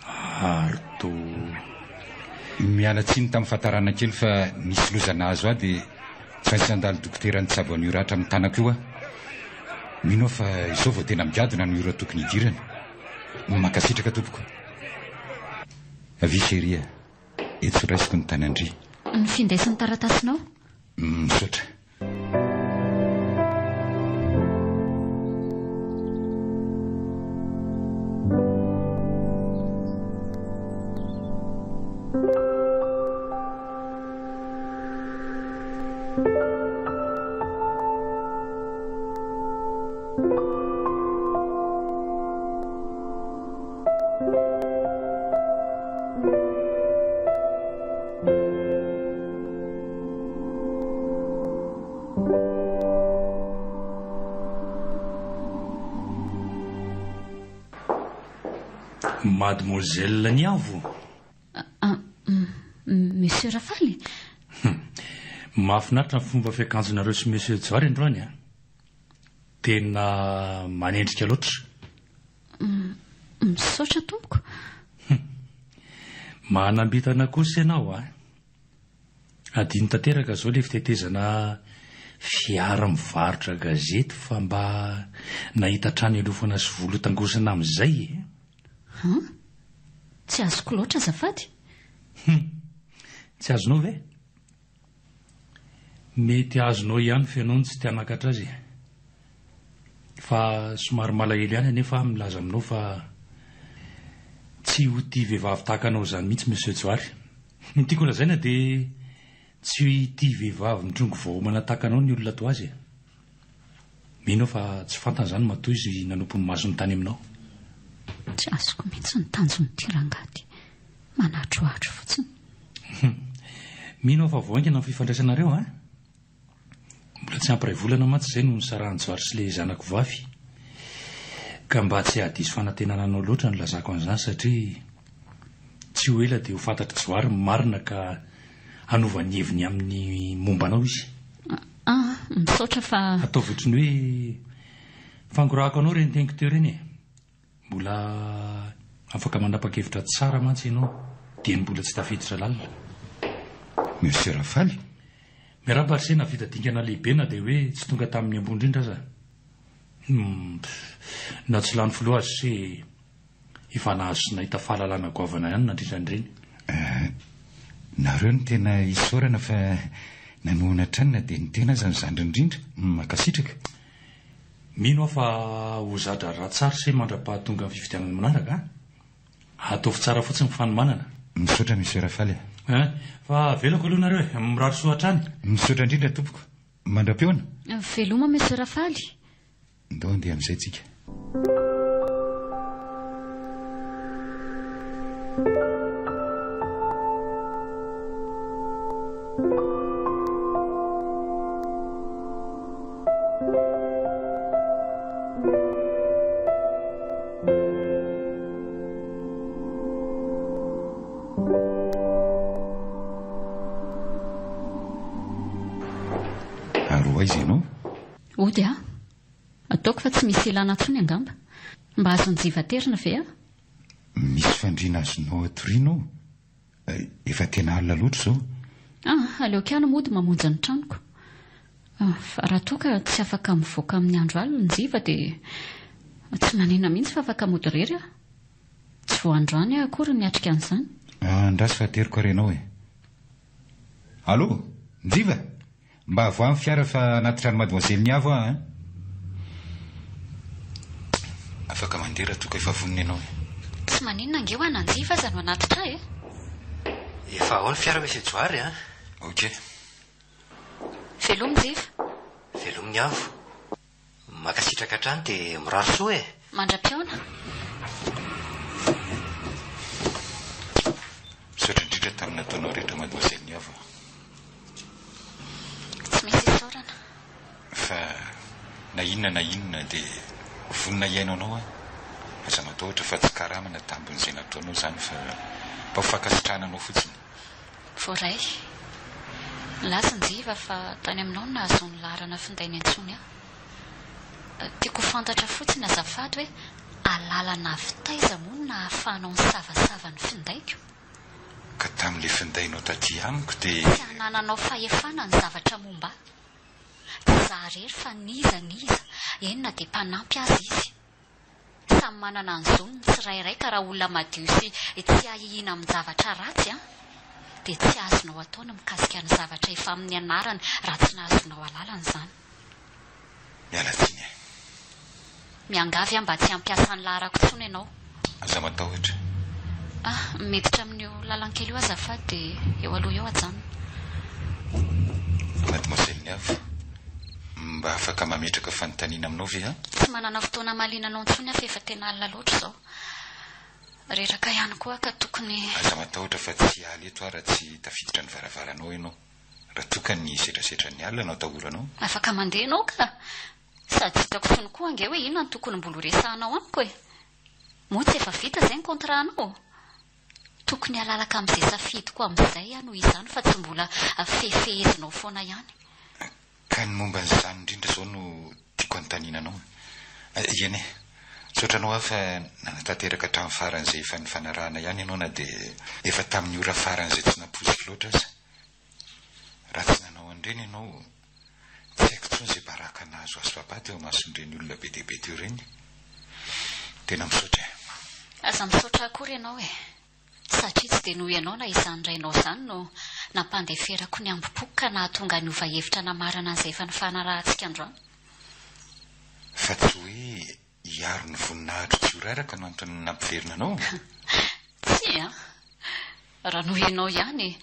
Ary toa. Miala tsiny tamin'ny fahatarana kely fa nisy loza nahazo ahy dia tsy maintsy nandalo dokotera nitsabo an'io ratra amin'ny tanako io aho. Mino aho fa izao vao tena migadona ny ora tokony hidirana. Mankasitraka tompoko. Avia chérie a! Etsy ho raisiko ny tanan-dry. Ny finday sy ny taratasinao. Misaotra. Mademoiselle Niavo? Monsieur Rafaly? Mahafinaritra ny fomba fiakanjonareo sy Monsieur Johary androany a! Tena manendrika loatra. Misaotra tompoko. Manam-bintana kosa ianao a! Adino tanteraka izao ilay fitetezana fiara mivarotra gazety fa mba nahita trano ialofana sy vola hotangosana amin'izay e! An? Tsy azoko loatra azafady. Hum! Tsy azonao ve? Mety azonao ihany fa ianao no tsy te hanakatra azy e! Fa somary malahelo ihany anefa aho milaza aminao fa tsy ho tia vehivavy tahaka anao izany mihitsy Monsieur Johary. Ny tiako holazaina dia tsy ho tia vehivavy mitrongy vao homana tahaka anao ny olona toa azy e! Mino aho fa tsy fantany izany matoa izy nanopy ny masony tany aminao. Tsy azoko mihitsy ny tanjon'ity rangahy ity. Manadrohadro fotsiny. Mino aho fa vao haingana ny fifandraisanareo an! Mbola tsy ampy iray volana mantsy izay no nisarahan'i Johary sy ilay zanako vavy. Ka mba tsy hahadiso fanantenana anao loatra no ilazako an'izany satria tsy ho ela dia ho fantatr'i Johary ny marina ka hanova ny heviny amin'ny momba anao izy. Ah, misaotra fa. Ataovy ohatry ny hoe fangorahako anao ireny teniko teo ireny e. Mbola afaka manapa-kevitra tsara mantsy ianao dieny mbola tsy tafiditra lalina. Monsieur Rafaly? Miarahaba ry se, nahavita dingana lehibe na dia hoe tsy tonga tamin'ny ambony indrindra aza. Humm, na tsy lany filoha aza se efa nahazo sy nahita fahalalana goavana ihany nandritra an'ireny. Eh, nareo no tena isaorana fa nanohana hatrany na dia ny tena aza no zandriny indrindra. Mankasitraka. Mino aho fa ho za-draharaha tsara se mandra-pahatonga ny fifidianana manaraka a! Ataovy tsara fotsiny ny fanomanana. Misaotra Monsieur Rafaly a! Hein! Fa avelako aloha nareo e! Mirary soa hatrany! Misaotra indrindra tompoko! Mandra-pihaona! Veloma Monsieur Rafaly! Ndao handeha amin'izay tsika. Ary ho aiza ianao? Hody aho. Ataoko fa tsy misy ilana intsony angamba. Mba azon'i Jiva aterina ve aho? Misy fandriana azonao atoriana ao. Efa tena alina loatra izao. Ah, aleoko ihany mody mamonjy ny tranoko. Fa raha toa ka tsy afaka mivoaka amin'ny andro alina Njiva dia tsy manina mihitsy fa afaka mody irery aho. Tsy vao androany aho akory no niatrika an'izany. Andraso fa ateriko ary ianao e. Allô, Njiva? Mba avoahy ny fiara fa hanatitra an'i Mademoiselle Niavo aho an! Afaka mandeha raha toa ka efa vonona ianao e. Tsy maninona ange hoa na Njiva aza no hanatitra ahy e. Efa ao ny fiara Monsieur Johary an! Ok. Veloma Njiva. Veloma Niavo. Mankasitraka hatrany dia mirary soa e! Mandra-pihaona. Misaotra indrindra tamin'ny nataonao rehetra Mademoiselle Niavo a. Tsy misy isaorana. Fa na inona na inona dia vonona hihaino anao aho. Aza matahotra fa tsy karama na tambin'izay nataonao izany fa mba ho fankasitrahana anao fotsiny. Voaray. Nilaza Njiva fa tany aminao no nahazoany laharana finday niantsoany ahy. Tiako ho fantatra fotsiny azafady hoe alalana avy taiza moa no nahafahanao nisavasava ny findaiko? Ka tamin'ilay findainao taty amiko dia. Tsy anananao fahefana ny zavatra momba ahy. Tsy izaho irery fa n'iza n'iza, eny na dia mpanampy aza izy. Samy manana ny zony ny tsirairay ka raha olona madio sy tsy ahiahiana amin-javatra ratsy an, dia tsy azonao atao ny mikasika ny zavatra efa amin'ny anarany raha tsy nahazoanao alalana izany. Miala tsiny e. Miangavy aho mba tsy hampiasa ny laharako intsony ianao. Aza matahotra. Ah, miditra amin'io lalankely io azafady dia eo aloha eo ajanona. Mademoiselle Niavo, mba afaka mametraka fanontaniana aminao ve aho? Tsy manana fotoana hamaliana anao intsony aho fa efa tena alina loatra izao. Reraka ihany koa aho ka tokony. Aza matahotra fa tsy hiala eto aho raha tsy tafiditra ny varavaranao ianao. Raha toa ka ny setrasetran'ny alina no atahoranao. Afaka mandeha ianao ka! Sady tsy hitako intsony koa ange hoe inona no tokony mbola ho resahanao amiko e! Moa tsy efa vita izay ny contrat-nao? Tokony halalaka amin'izay safidiko amin'izay aho noho izany fa tsy mbola fehifehezinao foana ihany. Ka ny momba an'izany indrindra izao no tiako hanontaniana anao. Eny e, misaotra anao aho fa nanatanteraka hatramin'ny faran'izay efa nifanarahana ihany ianao na dia efa tamin'ny ora faran'izay tsy nampoiziko loatra aza. Raha tsy nanao an'ireny ianao, tsy haiko intsony izay baraka nahazo azy papa teo imason'ireny olona be dia be teo ireny. Tena misaotra e. Aza misaotra akory ianao e. Satria tsy dia noho ianao na izany rainao izany no nampandeferako ny hambom-poko ka nahatonga niova hevitra namarana an'izay efa nifanarahantsika androany. Fa tsy hoe hiaro ny voninahitro tsy ho raraka no antony nampiverina anao? Tsia an! Raha noho ianao ihany,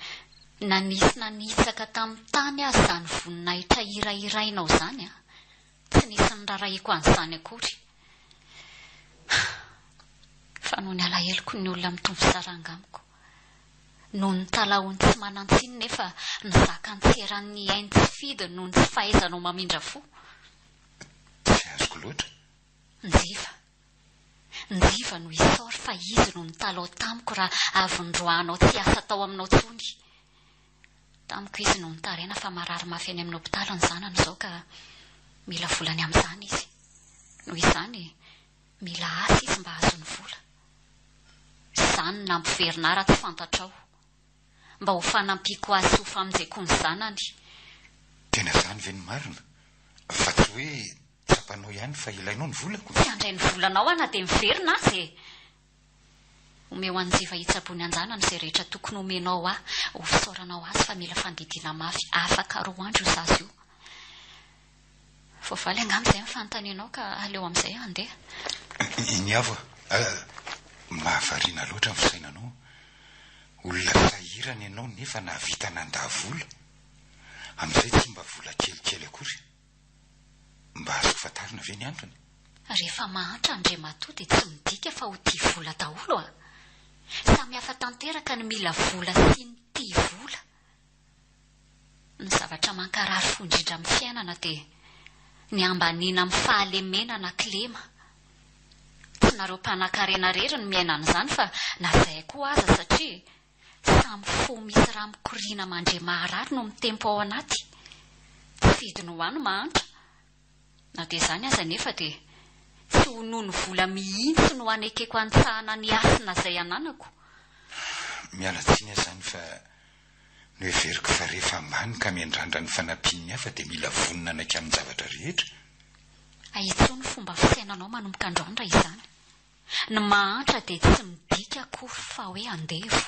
na nisy nanitsaka tamin'ny tany aza izany voninahitra hirahirainao izany an! Tsy nisy nirarahiako an'izany akory. Fa noho ny alaheloko ny olona mitovy saranga amiko. Noho ny talahony tsy manan-tsiny nefa nizaka ny tsy eran'ny ainy tsy fidiny noho ny tsy fahaizanao mamindra fo. Tsy azoko loatra. Njiva. Njiva no isaory fa izy no nitalaho tamiko raha avy noroahanao tsy hiasa tao aminao intsony. Tamiko izy no nitaraina fa marary mafy any amin'ny hopitaly ny zanany izao ka mila vola ny amin'izany izy. Noho izany, mila asa izy mba hahazoany vola. Izany no nampiverina ahy raha tsy fantatrao. Mba ho fanampiako azy sy ho famonjeko ny zanany. Tena izany ve no marina? Fa tsy hoe tsapanao ihany fa ilainao ny volako? Tsy handray ny volanao aho na dia miverina aza e! Omeo an'i Njiva hitsaboany an-janany izay rehetra tokony homenao ahy ho fisaoranao azy fa mila fandidiana mafy afaka roa andro io zaza io. Voavaly angamba izay ny fanontanianao ka aleo amin'izay aho handeha. Iniavo a! Mahavariana loatra ny fisainanao. Olona sahirana ianao nefa nahavita nandà vola. Amin'izay tsy mba vola kelikely akory. Mba azoko fantarina ve ny antony? Rehefa mahantra Andriamatoa dia tsy midika fa ho tia vola daholo a! Samy hafa tanteraka ny mila vola sy ny tia vola. Ny zavatra mankarary fo indrindra amin'ny fiainana dia ny hambaniana amin'ny fahalemena na kilema. Tsy nareo mpanakarena irery no miaina an'izany fa na izahay koa aza satria Samy fo misy rà mikoriana mandre maharary no mitempo ao anaty. Tsy fidiny ho ahy ny mahantra. Na dia izany aza anefa dia tsy ho noho ny vola mihitsy no hanekeko hanitsahana ny hasina izay ananako. Miala tsiny aho izany fa noheveriko fa rehefa ambany ka miandrandra ny fanampian'ny hafa dia mila vonona hanaiky amin-javatra rehetra. Ahitsio ny fomba fisainanao manomboka androany raha izany. Ny mahantra dia tsy midika akory fa hoe andevo.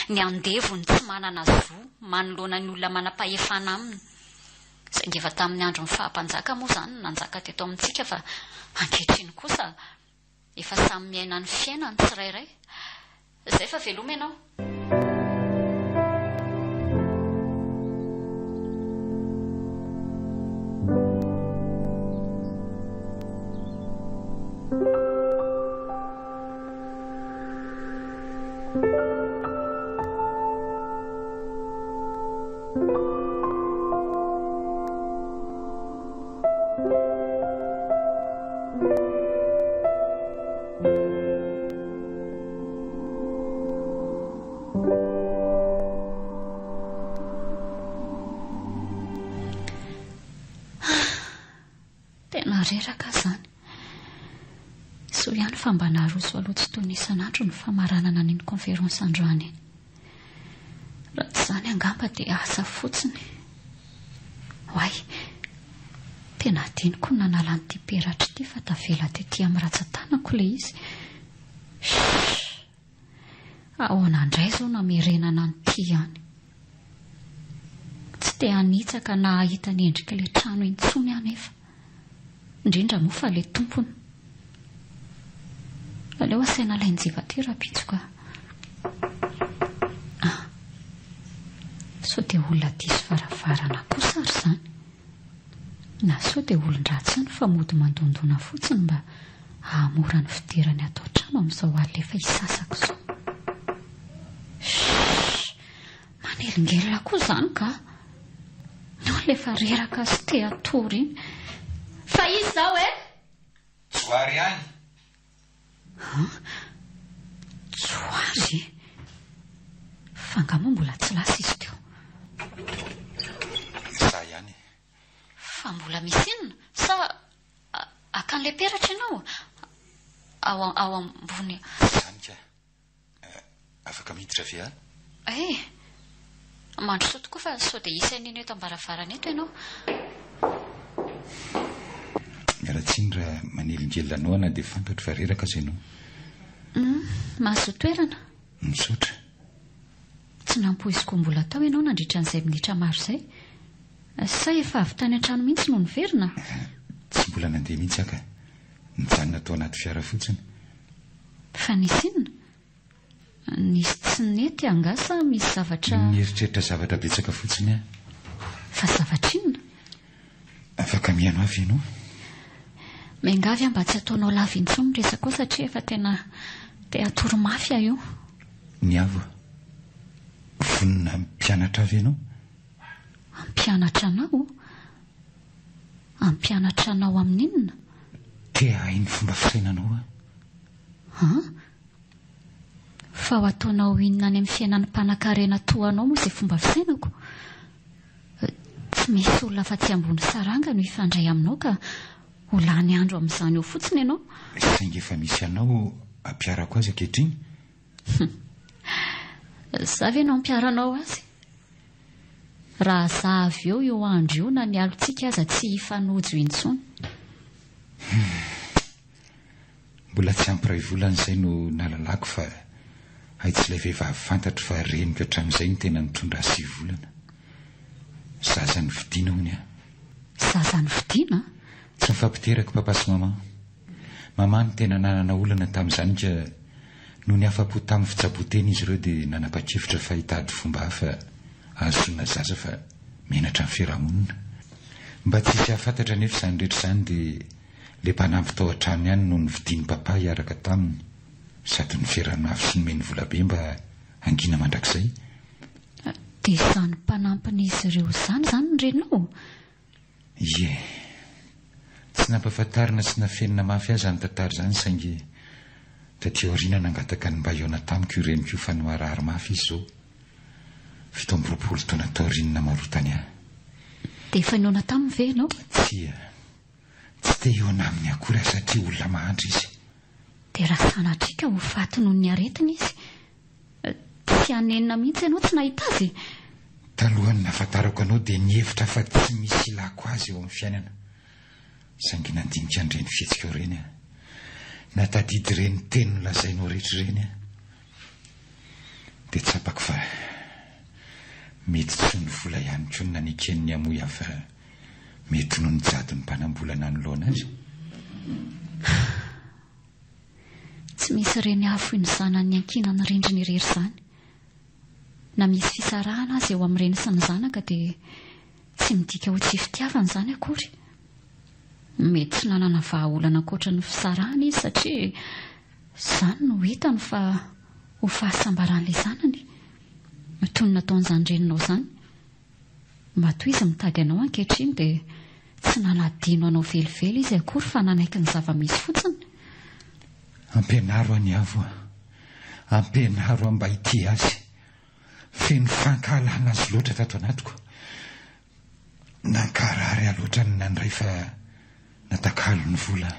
Ny andevo no tsy manana zo manoloana ny olona manam-pahefana aminy. Saingy efa tamin'ny andron'ny faha-mpanjaka moa izany no nanjaka teto amintsika fa ankehitriny kosa efa samy miaina ny fiainany tsirairay. Izay fa veloma ianao. Tena reraka aho izany. Soa ihany fa mba naroso aloha tsy toy ny isan'andro ny famaranana an'iny conférence androany iny. Raha tsy izany angamba dia asa fotsiny. Oay! Tena adinoko ny nanala an'ity peratra ity fa tavela tety amin'ny ratsan-tanako ilay izy. Shh! Ahoana indray izao namerenana an'ity ihany? Tsy te hanitsaka na hahita ny endrik'ilay trano intsony aho nefa. Indrindra moa fa ilay tompony. Aleo asaina alain-jiva aty rahampitso ka. Ah! Sao dia olona diso varavarana kosa ary izany? Na sao dia olon-dratsy ihany fa mody mandondona fotsiny mba hahamora ny fidirany ato an-trano amin'izao alina efa hisasaka izao. Shh! Manelingelina koa izany ka! Ny olona efa reraka sy te hatory iny. Fa iza izao e? Johary ihany! An? Johary e! Fa angaha moa mbola tsy lasa izy teo? Za ihany e. Fa mbola misy inona? Sa haka an'ilay peratra ianao? Ao ao ambony. Tsy izany ka. Afaka miditra ve aho? Eh! Mandrosoa tokoa fa sao dia hisy an'ino eto am-baravarana eto ianao. Miala tsiny raha manelingelina anao aho na dia fantatro fa reraka aza ianao. Hum, mahazoa toerana. Misaotra. Tsy nampoiziko ho mbola tao ianao nandritra an'izay minitra maro izay. Sa efa avy tany an-trano mihitsy no niverina? Tsy mbola nandeha mihitsy aho ka. Nijanona tao anaty fiara fotsiny. Fa nisy inona? Nisy tsy nety angaha sa misy zavatra. Nieritreritra zavatra betsaka fotsiny aho. Fa zavatra inona? Afaka mihaino ahy ve ianao? Miangavy aho mba tsy ataonao lava intsony ny resakao satria efa tena te hatory mafy aho io. Niavo, vonona hampianatra ahy ve ianao? Hampianatra anao? Hampianatra anao amin'inona? Te hahay ny fomba fisainanao aho. An? Fa ho ataonao inona any amin'ny fiainan'ny mpanankarena toa anao moa izay fomba fisainako? Tsy misy olona afa-tsy ambony saranga no hifandray aminao ka ho lany andro amin'izany eo fotsiny ianao. Saingy efa misy anao ampiharako azy ankehitriny. Hum. Za ve no ampiharanao azy? Raha za avy eo io andro io na ny alontsika aza tsy hifanojo intsony. Hum. Mbola tsy ampy iray volana izay no nahalalako fa hay tsy ilay vehivavy fantatro fa reniko hatramin'izay no tena nitondra ahy sivy volana. Zaza novidiana hono aho. Zaza novidiana? Tsy nifampiteraka papa sy maman. Maman no tena nanana olana tamin'izany ka nony afa-po tamin'ny fitsaboan-tena izy ireo dia nanapa-kevitra fa hitady fomba hafa ahazoana zaza fa menatra ny fiarahamonina. Mba tsy hisy hahafantatra anefa izany rehetra izany dia ilay mpanampy tao an-trano ihany no novidian'i papa hiaraka taminy sady noferany mafy sy nomeny volabe mba hangina mandrakizay. Dia izany mpanampin'izy ireo izany izany ny reninao? Ie. Tsy nampahafantarina sy nafenina mafy ahy izany tantara izany saingy taty aoriana nangataka ny mba hihaona tamiko io reniko io fa noharary mafy izy izao. 27 taona taorian'ny namarotany ahy. Dia efa nihaona taminy ve ianao? Tsia. Tsy te hihaona aminy akory aho satria olona mahantra izy. Dia raha sanatria ka ho faty noho ny aretina izy, tsy hanenina mihitsy ianao tsy nahita azy e? Talohan'ny nahafantarako anao dia nihevitra fa tsy misy ilako azy eo amin'ny fiainana. Saingy nandinika an'ireny fihetsikao ireny aho. Nahatadidy ireny teny nolazainao rehetra ireny aho. Dia tsapako fa mety tsy ho ny vola ihany koa no nanekeny ny hamoy ahy fa mety noho ny jadon'ny mpanam-bola nanoloana azy. Tsy misy reny hahafoy ny zanany niankinan'ny rindriny irery izany. Na misy fisarahana aza eo amin'ny reny sy ny zanaka dia tsy midika ho tsy fitiavana izany akory. Mety tsy nanana vahaolana ankoatra ny fisarahana izy satria izany no hitany fa ho fahasambaran'ilay zanany. Toy ny nataon'izany reninao izany. Matoa izy mitady anao ankehitriny dia tsy nanadino anao velively izy akory fa nanaiky ny zava-misy fotsiny. Ampianaro aho ny avo a! Ampianaro aho mba hitia azy. Feno fankahalana azy loatra tato anatiko. Nankarary ahy loatra ny nandray fa natakalo ny vola.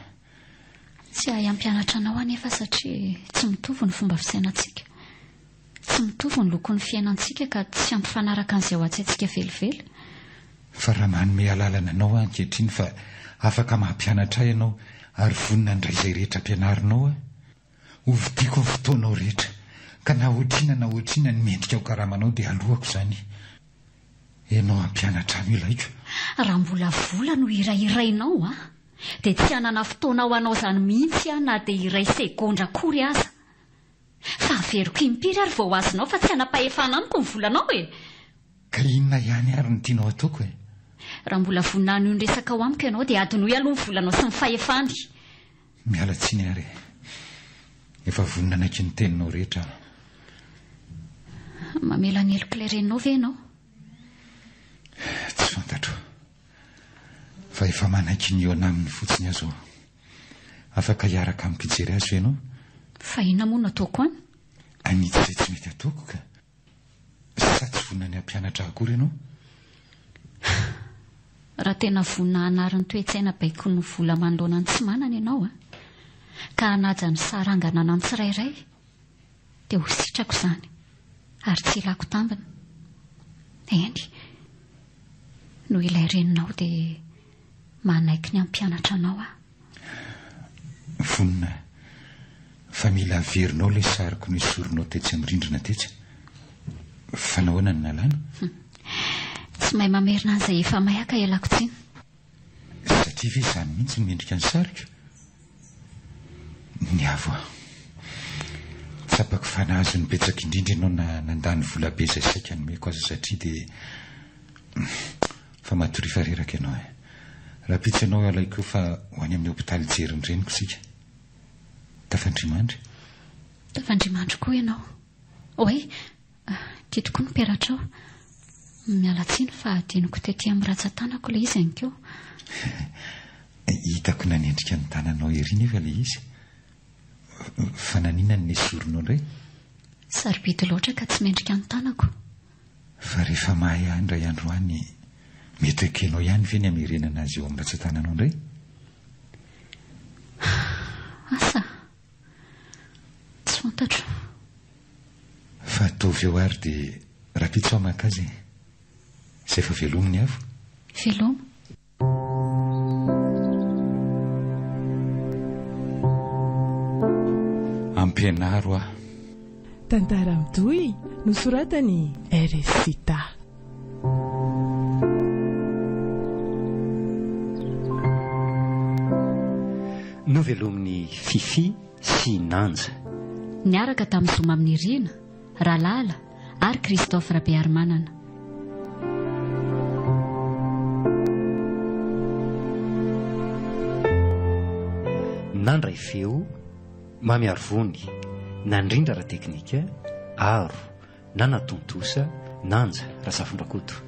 Tsy hahay hampianatra anao anefa satria tsy mitovy ny fomba fisainantsika. Tsy mitovy ny lokon'ny fiainantsika ka tsy hampifanaraka an'izay ao an-tsaintsika velively. Fa raha manome alalana anao aho ankehitriny fa afaka mampianatra ahy ianao ary vonona handray izay rehetra ampianarinao aho, hovidiako ny fotoanao rehetra, ka na ohatr'inona na ohatr'inona ny mendrika ho karamanao dia aloako izany. Ianao hampianatra ahy no ilaiko. Raha mbola vola no hirahirainao an, dia tsy hanana fotoana ho anao izany mihitsy aho na dia iray segondra akory aza. Fa averiko impiry ary vao azonao fa tsy hanam-pahefana amiko ny volanao e! Ka inona ihany ary no tianao ataoko e? Raha mbola vonona hanohy ny resakao amiko ianao dia adinoy aloha ny volanao sy ny fahefany. Miala tsiny ary e. Efa vonona hanaiky ny teninao rehetra aho. Mamela ny helok'ilay reninao ve ianao? Tsy fantatro. Fa efa manaiky ny hihaona aminy fotsiny aho izao. Afaka hiaraka amiko hijery azy ve ianao? Fa inona moa no ataoko any? Hanitsy izay tsy mety ataoko ka. Sa tsy vonona ny hampianatra ahy akory ianao? Raha tena vonona hanary ny toe-tsaina baikon'ny vola manoloana ny tsy manana ianao an, ka hanaja ny saranga ananan'ny tsirairay, dia ho sitrako izany, ary tsy hilako tambiny. Eny, noho ilay reninao dia manaiky ny hampianatra anao aho. Vonona fa mila averinao ilay sariko nesorinao tetsy amin'ny rindrina tetsy. Fa nahoana no nalana? Tsy mahay mamerina an'izay efa may aho ka ialako tsiny. Satria ve izany mihitsy no mendrika ny sariko? Niavo aho. Tsapako fa nahazo ny betsaka indrindra ianao na nandany vola be izay saika nomeko aza satria dia Fa matoria fa reraka ianao e. Rahampitso ianao alaiko eo fa ho any amin'ny hopitaly hijery ny reniko isika. Tafandrimandry. Tafandrimandry koa ianao. Oay, ity tokoa ny peratrao. Miala tsiny fa adinoko tety amin'ny ratsan-tanako ilay izy anikeo. Hitako nanendrika ny tananao ery nefa ilay izy. Fa naninona no nesorinao indray? Sarobidy loatra ka tsy mendrika ny tanako. Fa rehefa mahay ahy indray andro any, mety ho ekenao ihany ve ny hamerenana azy eo amin'ny ratsan-tananao indray? Asa? Tsy fantatro. Fa ataovy eo ary dia rahampitso aho maka azy e. Izay fa velomy ny afo. Veloma. Ampianaro aho. Tantara mitohy nosoratan'i RSita. Novelomin'i Fiffi sy Nanja. Niaraka tamin'i Zoma Aminirina, Ralala ary Christophe Rabearimanana. Nandray feo, Mamy Arivony, nandrindra ara-teknika, Aro, nanatontosa, Nanja Razafindrakoto.